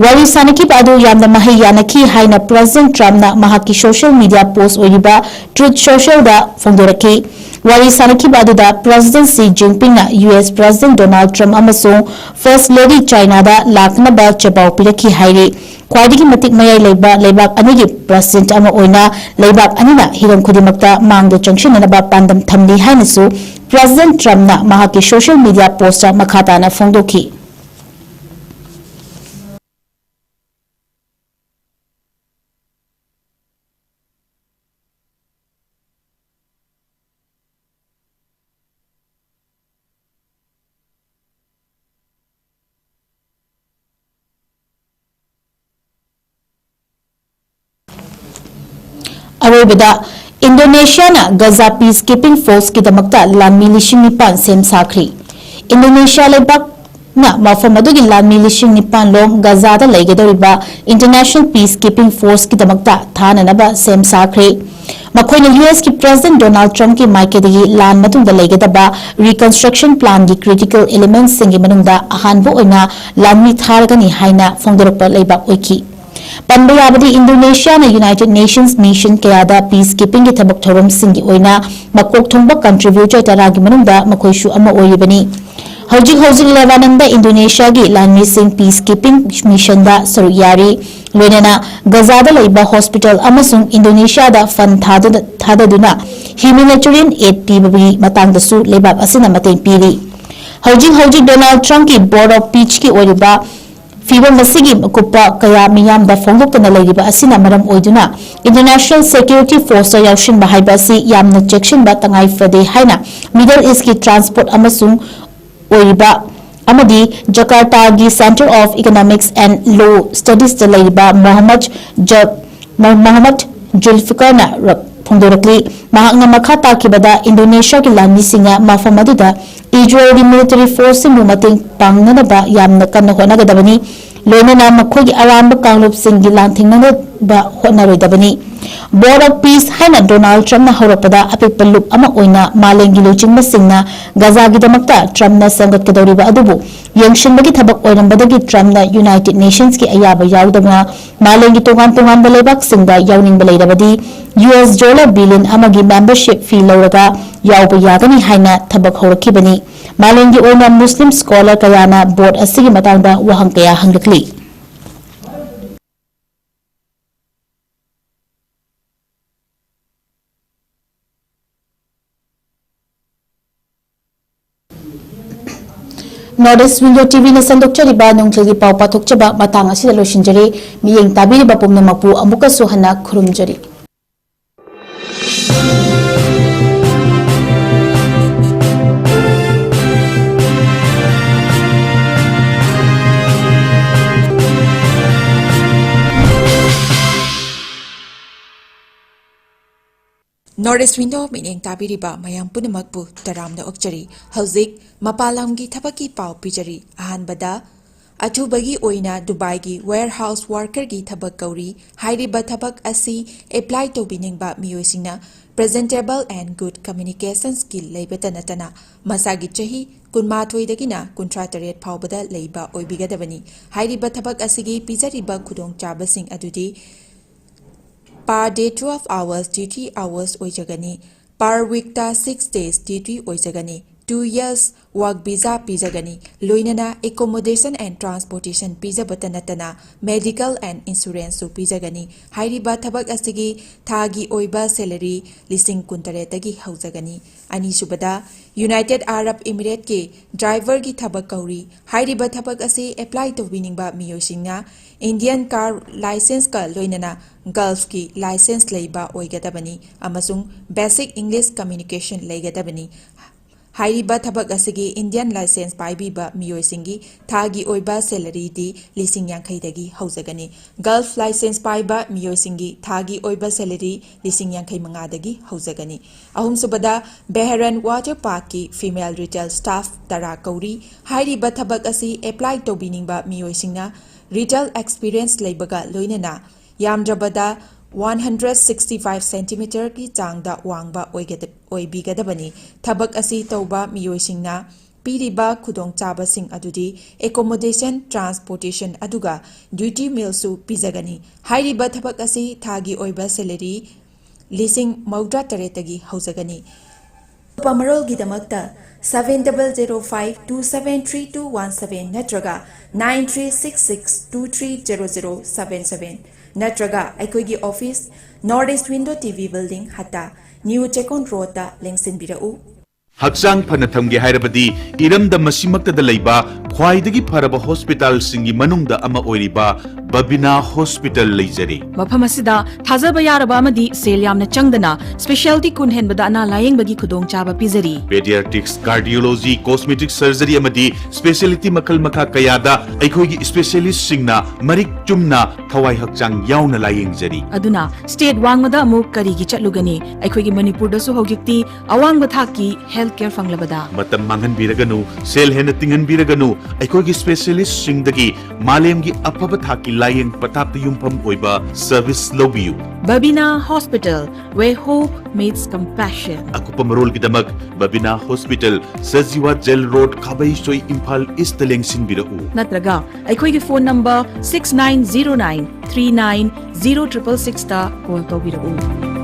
ꯋꯥꯔꯤ ꯁꯥꯅꯈꯤꯕ ꯑꯗꯨ ꯌꯥꯝꯅ ꯃꯍꯩ ꯌꯥꯅꯈꯤ ꯍꯥꯏꯅ President Trumpꯅ ꯃꯍꯥꯛꯀꯤ social media post ꯑꯣꯏꯔꯤꯕ Truth Socialꯗ ꯐꯣꯡꯗꯣꯔꯛꯈꯤ꯫ ꯋꯥꯔꯤ ꯁꯥꯅꯈꯤꯕ ꯑꯗꯨꯗ President Xi Jinpingꯅ U S President Donald Trump ꯑꯃꯁꯨꯡ First Lady Chinaꯗ ꯂꯥꯛꯅꯕ ꯆꯦꯄꯥꯎ ꯄꯤꯔꯛꯈꯤ ꯍꯥꯏꯔꯤ꯫ ꯈ꯭ꯋꯥꯏꯗꯒꯤ ꯃꯇꯤꯛ ꯃꯌꯥꯏ ꯂꯩꯕ ꯂꯩꯕꯥꯛ ꯑꯅꯤꯒꯤ President ꯑꯃ ꯑꯣꯏꯅ ꯂꯩꯕꯥꯛ ꯑꯅꯤꯅ ꯍꯤꯔꯝ ꯈꯨꯗꯤꯡꯃꯛꯇ ꯃꯥꯡꯗ ꯆꯪꯁꯤꯟꯅꯅꯕ ꯄꯥꯟꯗꯝ ꯊꯝꯂꯤ ꯍꯥꯏꯅꯁꯨ President Trumpꯅ ꯃꯍꯥꯛꯀꯤ social media postꯇ ꯃꯈꯥ ꯇꯥꯅ ꯐꯣꯡꯗꯣꯛꯈꯤ꯫ ꯑꯔꯣꯏꯕꯗ, ꯏꯟꯗꯣꯅꯦꯁꯤꯌꯥꯅ ꯒꯖꯥ peacekeeping forceꯀꯤꯗꯃꯛꯇ ꯂꯥꯟꯃꯤ ꯂꯤꯁꯤꯡ ꯅꯤꯄꯥꯟ ꯁꯦꯝ ꯁꯥꯈ꯭ꯔꯤ꯫ ꯏꯟꯗꯣꯅꯦꯁꯤꯌꯥ ꯂꯩꯕꯥꯛ ꯅ ꯃꯐꯝ ꯑꯗꯨꯒꯤ ꯂꯥꯟꯃꯤ ꯂꯤꯁꯤꯡ ꯅꯤꯄꯥꯟ ꯂꯣꯝ ꯒꯖꯥꯗ ꯂꯩꯒꯗꯧꯔꯤꯕ International Peace Keeping Force ꯀꯤꯗꯃꯛꯇ ꯊꯥꯅꯅꯕ ꯁꯦꯝ ꯁꯥꯈ꯭ꯔꯦ꯫ ꯃꯈꯣꯏꯅ ꯌꯨ ꯑꯦꯁꯀꯤ President Donald Trumpꯀꯤ ꯃꯥꯏꯀꯩꯗꯒꯤ ꯂꯥꯟ ꯃꯇꯨꯡꯗ ꯂꯩꯒꯗꯕ Reconstruction Planꯒꯤ critical elementsꯁꯤꯡꯒꯤ ꯃꯅꯨꯡꯗ ꯑꯍꯥꯟꯕ ꯑꯣꯏꯅ ꯂꯥꯟꯃꯤ ꯊꯥꯔꯒꯅꯤ ꯍꯥꯏꯅ ꯐꯣꯡꯗꯣꯔꯛꯄ ꯂꯩꯕꯥꯛ ꯑꯣꯏꯈꯤ꯫ ꯄꯟꯕ ꯌꯥꯕꯗꯤ, ꯏꯟꯗꯣꯅꯦꯁꯤꯌꯥꯅ United Nations Mission ꯀꯌꯥꯗ peace keepingꯒꯤ ꯊꯕꯛ ꯊꯧꯔꯝꯁꯤꯡꯒꯤ ꯑꯣꯏꯅ ꯃꯀꯣꯛ ꯊꯣꯡꯕ contributor ꯇꯔꯥꯒꯤ ꯃꯅꯨꯡꯗ ꯃꯈꯣꯏꯁꯨ ꯑꯃ ꯑꯣꯏꯔꯤꯕꯅꯤ꯫ ꯍꯧꯖꯤꯛ ꯍꯧꯖꯤꯛ ꯂꯦꯕꯥꯅꯟꯗ ꯏꯟꯗꯣꯅꯦꯁꯤꯌꯥꯒꯤ ꯂꯥꯟꯃꯤꯁꯤꯡ peace keeping missionꯗ ꯁꯔꯨꯛ ꯌꯥꯔꯤ, ꯂꯣꯏꯅꯅ ꯒꯖꯥꯗ ꯂꯩꯕ hospital ꯑꯃꯁꯨꯡ ꯏꯟꯗꯣꯅꯦꯁꯤꯌꯥꯗ fund ꯊꯥꯗ-, ꯊꯥꯗꯗꯨꯅ humanitarian aid ꯄꯤꯕꯒꯤ ꯃꯇꯥꯡꯗꯁꯨ ꯂꯩꯕꯥꯛ ꯑꯁꯤꯅ ꯃꯇꯦꯡ ꯄꯤꯔꯤ꯫ ꯍꯧꯖꯤꯛ ꯍꯧꯖꯤꯛ Donald Trumpꯀꯤ Board of Peaceꯀꯤ ꯑꯣꯏꯔꯤꯕ ꯐꯤꯕꯝ ꯑꯁꯤꯒꯤ ꯑꯀꯨꯞꯄ ꯀꯌꯥ ꯃꯤꯌꯥꯝꯗ ꯐꯣꯡꯗꯣꯛꯇꯅ ꯂꯩꯔꯤꯕ ꯑꯁꯤꯅ ꯃꯔꯝ ꯑꯣꯏꯗꯨꯅ International Security Forceꯇ ꯌꯥꯎꯁꯤꯟꯕ ꯍꯥꯏꯕ ꯑꯁꯤ ꯌꯥꯝꯅ ꯆꯦꯛꯁꯤꯟꯕ ꯇꯉꯥꯏ ꯐꯗꯦ ꯍꯥꯏꯅ Middle Eastꯀꯤ transport ꯑꯃꯁꯨꯡ ꯑꯣꯏꯔꯤꯕ ꯑꯃꯗꯤ ꯖꯀꯥꯔꯇꯥꯒꯤ Center of Economics and Law Studiesꯇ ꯂꯩꯔꯤꯕ ꯃꯣꯍꯝꯃꯗ ꯖ-, ꯃꯣ-, ꯃꯣꯍꯝꯃꯗ ꯖꯨꯜꯐꯤꯀꯔꯅ ꯔ-, ꯐꯣꯡꯗꯣꯔꯛꯂꯤ꯫ ꯃꯍꯥꯛꯅ ꯃꯈꯥ ꯇꯥꯈꯤꯕꯗ, ꯏꯟꯗꯣꯅꯦꯁꯤꯌꯥꯒꯤ ꯂꯥꯟꯃꯤꯁꯤꯡꯅ ꯃꯐꯝ ꯑꯗꯨꯗ ꯏꯖꯔꯦꯜꯒꯤ military forceꯁꯤꯡꯕꯨ ꯃꯇꯦꯡ ꯄꯥꯡꯅꯅꯕ ꯌꯥꯝꯅ ꯀꯟꯅ ꯍꯣꯠꯅꯒꯗꯕꯅꯤ, ꯂꯣꯏꯅꯅ ꯃꯈꯣꯏꯒꯤ ꯑꯔꯥꯟꯕ ꯀꯥꯡꯂꯨꯞꯁꯤꯡꯒꯤ ꯂꯥꯟꯊꯦꯡꯅꯅꯕ ꯍꯣꯠꯅꯔꯣꯏꯗꯕꯅꯤ꯫ Board of Peace ꯍꯥꯏꯅ Donald Trumpꯅ ꯍꯧꯔꯛꯄꯗ ꯑꯄꯤꯛꯄ ꯂꯨꯞ ꯑꯃ ꯑꯣꯏꯅ ꯃꯥꯂꯦꯝꯒꯤ ꯂꯨꯆꯤꯡꯕꯁꯤꯡꯅ ꯒꯖꯥꯒꯤꯗꯃꯛꯇ Trumpꯅ ꯁꯦꯝꯒꯠꯀꯗꯧꯔꯤꯕ ꯑꯗꯨꯕꯨ ꯌꯦꯡꯁꯤꯟꯕꯒꯤ ꯊꯕꯛ ꯑꯣꯏꯔꯝꯕꯗꯒꯤ Trumpꯅ United Nationsꯀꯤ ꯑꯌꯥꯕ ꯌꯥꯎꯗꯅ ꯃꯥꯂꯦꯝꯒꯤ ꯇꯣꯉꯥꯟ ꯇꯣꯉꯥꯟꯕ ꯂꯩꯕꯥꯛꯁꯤꯡꯗ ꯌꯥꯎꯅꯤꯡꯕ ꯂꯩꯔꯕꯗꯤ ꯌꯨ ꯑꯦꯁ dollar billion ꯑꯃꯒꯤ membership fee ꯂꯧꯔꯒ ꯌꯥꯎꯕ ꯌꯥꯒꯅꯤ ꯍꯥꯏꯅ ꯊꯕꯛ ꯍꯧꯔꯛꯈꯤꯕꯅꯤ꯫ ꯃꯥꯂꯦꯝꯒꯤ ꯑꯣꯏꯅ Muslim scholar ꯀꯌꯥꯅ board ꯑꯁꯤꯒꯤ ꯃꯇꯥꯡꯗ ꯋꯥꯍꯪ ꯀꯌꯥ ꯍꯪꯂꯛꯂꯤ꯫ North East Window TVꯅ ꯁꯟꯗꯣꯛꯆꯔꯤꯕ ꯅꯨꯡꯊꯤꯜꯒꯤ ꯄꯥꯎ ꯄꯥꯊꯣꯛꯆꯕ ꯃꯇꯥꯡ ꯑꯁꯤꯗ ꯂꯣꯏꯁꯤꯟꯖꯔꯦ꯫ ꯃꯤꯠꯌꯦꯡ ꯇꯥꯕꯤꯔꯤꯕ ꯄꯨꯝꯅꯃꯛꯄꯨ ꯑꯃꯨꯛꯀꯁꯨ ꯍꯟꯅ ꯈꯨꯔꯨꯝꯖꯔꯤ꯫ North East Window ꯃꯤꯠꯌꯦꯡ ꯇꯥꯕꯤꯔꯤꯕ ꯃꯌꯥꯝ ꯄꯨꯝꯅꯃꯛꯄꯨ ꯇꯔꯥꯝꯅ ꯑꯣꯛꯆꯔꯤ꯫ ꯍꯧꯖꯤꯛ ꯃꯄꯥꯟ ꯂꯝꯒꯤ ꯊꯕꯛꯀꯤ ꯄꯥꯎ ꯄꯤꯖꯔꯤ꯫ ꯑꯍꯥꯟꯕꯗ, ꯑꯊꯨꯕꯒꯤ ꯑꯣꯏꯅ ꯗꯨꯕꯥꯏꯒꯤ warehouse workerꯒꯤ ꯊꯕꯛ ꯀꯧꯔꯤ꯫ ꯍꯥꯏꯔꯤꯕ ꯊꯕꯛ ꯑꯁꯤ apply ꯇꯧꯕꯤꯅꯤꯡꯕ ꯃꯤꯑꯣꯏꯁꯤꯡꯅ presentable and good communications skill ꯂꯩꯕꯇ ꯅꯠꯇꯅ ꯃꯁꯥꯒꯤ ꯆꯍꯤ ꯀꯨꯟꯃꯥꯊꯣꯏꯗꯒꯤꯅ ꯀꯨꯟꯊ꯭ꯔꯥ ꯇꯔꯦꯠ ꯐꯥꯎꯕꯗ ꯂꯩꯕ ꯑꯣꯏꯕꯤꯒꯗꯕꯅꯤ꯫ ꯍꯥꯏꯔꯤꯕ ꯊꯕꯛ ꯑꯁꯤꯒꯤ ꯄꯤꯖꯔꯤꯕ ꯈꯨꯗꯣꯡꯆꯥꯕꯁꯤꯡ ꯑꯗꯨꯗꯤ per day twelve hours duty hours ꯑꯣꯏꯖꯒꯅꯤ꯫ Per weekꯇ six days duty ꯑꯣꯏꯖꯒꯅꯤ꯫ Two years work visa ꯄꯤꯖꯒꯅꯤ꯫ ꯂꯣꯏꯅꯅ accommodation and transportation ꯄꯤꯖꯕꯇ ꯅꯠꯇꯅ medical and insuranceꯁꯨ ꯄꯤꯖꯒꯅꯤ꯫ ꯍꯥꯏꯔꯤꯕ ꯊꯕꯛ ꯑꯁꯤꯒꯤ ꯊꯥꯒꯤ ꯑꯣꯏꯕ salary ꯂꯤꯁꯤꯡ ꯀꯨꯟꯇꯔꯦꯠꯇꯒꯤ ꯍꯧꯖꯒꯅꯤ꯫ ꯑꯅꯤꯁꯨꯕꯗ, United Arab Emirateꯀꯤ driverꯒꯤ ꯊꯕꯛ ꯀꯧꯔꯤ꯫ ꯍꯥꯏꯔꯤꯕ ꯊꯕꯛ ꯑꯁꯤ apply ꯇꯧꯕꯤꯅꯤꯡꯕ ꯃꯤꯑꯣꯏꯁꯤꯡꯅ Indian car licenceꯀ ꯂꯣꯏꯅꯅ Gulfꯀꯤ license ꯂꯩꯕ ꯑꯣꯏꯒꯗꯕꯅꯤ ꯑꯃꯁꯨꯡ basic English communication ꯂꯩꯒꯗꯕꯅꯤ꯫ ꯍꯥꯏꯔꯤꯕ ꯊꯕꯛ ꯑꯁꯤꯒꯤ Indian license ꯄꯥꯏꯕꯤꯕ ꯃꯤꯑꯣꯏꯁꯤꯡꯒꯤ ꯊꯥꯒꯤ ꯑꯣꯏꯕ salaryꯗꯤ ꯂꯤꯁꯤꯡ ꯌꯥꯡꯈꯩꯗꯒꯤ ꯍꯧꯖꯒꯅꯤ꯫ Gulf license ꯄꯥꯏꯕ ꯃꯤꯑꯣꯏꯁꯤꯡꯒꯤ ꯊꯥꯒꯤ ꯑꯣꯏꯕ salary ꯂꯤꯁꯤꯡ ꯌꯥꯡꯈꯩ ꯃꯉꯥꯗꯒꯤ ꯍꯧꯖꯒꯅꯤ꯫ ꯑꯍꯨꯝꯁꯨꯕꯗ, Bahrain Water Parkꯀꯤ female retail staff ꯇꯔꯥ ꯀꯧꯔꯤ꯫ ꯍꯥꯏꯔꯤꯕ ꯊꯕꯛ ꯑꯁꯤ apply ꯇꯧꯕꯤꯅꯤꯡꯕ ꯃꯤꯑꯣꯏꯁꯤꯡꯅ retail experience ꯂꯩꯕꯒ ꯂꯣꯏꯅꯅ ꯌꯥꯝꯗ꯭ꯔꯕꯗ one hundred sixty five centimeterꯒꯤ ꯆꯥꯡꯗ ꯋꯥꯡꯕ ꯑꯣꯏꯒꯗ-, ꯑꯣꯏꯕꯤꯒꯗꯕꯅꯤ꯫ ꯊꯕꯛ ꯑꯁꯤ ꯇꯧꯕ ꯃꯤꯑꯣꯏꯁꯤꯡꯅ ꯄꯤꯔꯤꯕ ꯈꯨꯗꯣꯡꯆꯥꯕꯁꯤꯡ ꯑꯗꯨꯗꯤ accommodation, transportation ꯑꯗꯨꯒ duty mealꯁꯨ ꯄꯤꯖꯒꯅꯤ꯫ ꯍꯥꯏꯔꯤꯕ ꯊꯕꯛ ꯑꯁꯤ ꯊꯥꯒꯤ ꯑꯣꯏꯕ salary ꯂꯤꯁꯤꯡ ꯃꯧꯗ꯭ꯔꯥ ꯇꯔꯦꯠꯇꯒꯤ ꯍꯧꯖꯒꯅꯤ꯫ ꯑꯇꯣꯞꯄ ꯃꯔꯣꯜꯒꯤꯗꯃꯛꯇ seven double zero five two seven three two one seven ꯅꯠꯇ꯭ꯔꯒ nine three six six two three zero zero seven seven ꯅꯠꯇ꯭ꯔꯒ ꯑꯩꯈꯣꯏꯒꯤ office, North East Window T V Building, ꯍꯠꯇꯥ, New Chekon Roadꯇ ꯂꯦꯡꯁꯤꯟꯕꯤꯔꯛꯎ꯫ ꯍꯛꯆꯥꯡ ꯐꯅ ꯊꯝꯒꯦ ꯍꯥꯏꯔꯕꯗꯤ ꯏꯔꯝꯗꯝ ꯑꯁꯤꯃꯛꯇꯗ ꯂꯩꯕ ꯈ꯭ꯋꯥꯏꯗꯒꯤ ꯐꯔꯕ ꯍꯣꯁꯄꯤꯇꯥꯜꯁꯤꯡꯒꯤ ꯃꯅꯨꯡꯗ ꯑꯃ ꯑꯣꯏꯔꯤꯕ ꯕꯕꯤꯅꯥ ꯍꯣꯁꯄꯤꯇꯥꯜ ꯂꯩꯖꯔꯤ꯫ ꯃꯐꯝ ꯑꯁꯤꯗ ꯊꯥꯖꯕ ꯌꯥꯔꯕ ꯑꯃꯗꯤ ꯁꯦꯜ ꯌꯥꯝꯅ ꯆꯪꯗꯅ ꯁ꯭ꯄꯦꯁꯤꯌꯦꯜꯇꯤ ꯀꯨꯟ ꯍꯦꯟꯕꯗ ꯑꯅꯥ ꯂꯥꯌꯦꯡꯕꯒꯤ ꯈꯨꯗꯣꯡꯆꯥꯕ ꯄꯤꯖꯔꯤ꯫ ꯄꯦꯗꯤꯌꯥꯇ꯭ꯔꯤꯛꯁ, ꯀꯥꯔꯗꯤꯑꯣꯂꯣꯖꯤ, ꯀꯣꯁꯃꯦꯇꯤꯛ ꯁꯔꯖꯔꯤ ꯑꯃꯗꯤ ꯁ꯭ꯄꯦꯁꯤꯌꯦꯂꯤꯇꯤ ꯃꯈꯜ ꯃꯈꯥ ꯀꯌꯥꯗ ꯑꯩꯈꯣꯏꯒꯤ ꯁ꯭ꯄꯦꯁꯤꯌꯦꯂꯤꯁꯁꯤꯡꯅ ꯃꯔꯤꯛ ꯆꯨꯝꯅ ꯊꯋꯥꯏ ꯍꯛꯆꯥꯡ ꯌꯥꯎꯅ ꯂꯥꯌꯦꯡꯖꯔꯤ꯫ ꯑꯗꯨꯅ ꯁ꯭ꯇꯦꯠ ꯋꯥꯡꯃꯗ ꯑꯃꯨꯛ ꯀꯔꯤꯒꯤ ꯆꯠꯂꯨꯒꯅꯤ? ꯑꯩꯈꯣꯏꯒꯤ ꯃꯅꯤꯄꯨꯔꯗꯁꯨ ꯍꯧꯖꯤꯛꯇꯤ ꯑꯋꯥꯡꯕ ꯊꯥꯛꯀꯤ ꯍꯦꯜꯊ ꯀꯦꯌꯔ ꯐꯪꯂꯕꯗ꯫ ꯃꯇꯝ ꯃꯥꯡꯍꯟꯕꯤꯔꯒꯅꯨ, ꯁꯦꯜ ꯍꯦꯟꯅ ꯇꯤꯡꯍꯟꯕꯤꯔꯒꯅꯨ, ꯑꯩꯈꯣꯏꯒꯤ ꯁ꯭ꯄꯦꯁꯤꯌꯦꯂꯤꯁꯁꯤꯡꯗꯒꯤ ꯃꯥꯂꯦꯝꯒꯤ ꯑꯐꯕ ꯊꯥꯛꯀꯤ ꯂꯥꯌꯦꯡ ꯄꯊꯥꯞꯇ ꯌꯨꯝꯐꯝ ꯑꯣꯏꯕ ꯁꯔꯚꯤꯁ ꯂꯧꯕꯤꯌꯨ꯫ Babina hospital, where hope meets compassion. ꯑꯀꯨꯞꯄ ꯃꯔꯣꯜꯒꯤꯗꯃꯛ Babina hospital, Sajiwa jail road, Khabeisoi, Imphal east ꯂꯦꯡꯁꯤꯟꯕꯤꯔꯛꯎ꯫ ꯅꯠꯇ꯭ꯔꯒ ꯑꯩꯈꯣꯏꯒꯤ phone number six nine zero nine three nine zero triple six ꯇ ꯀꯣꯜ ꯇꯧꯕꯤꯔꯛꯎ꯫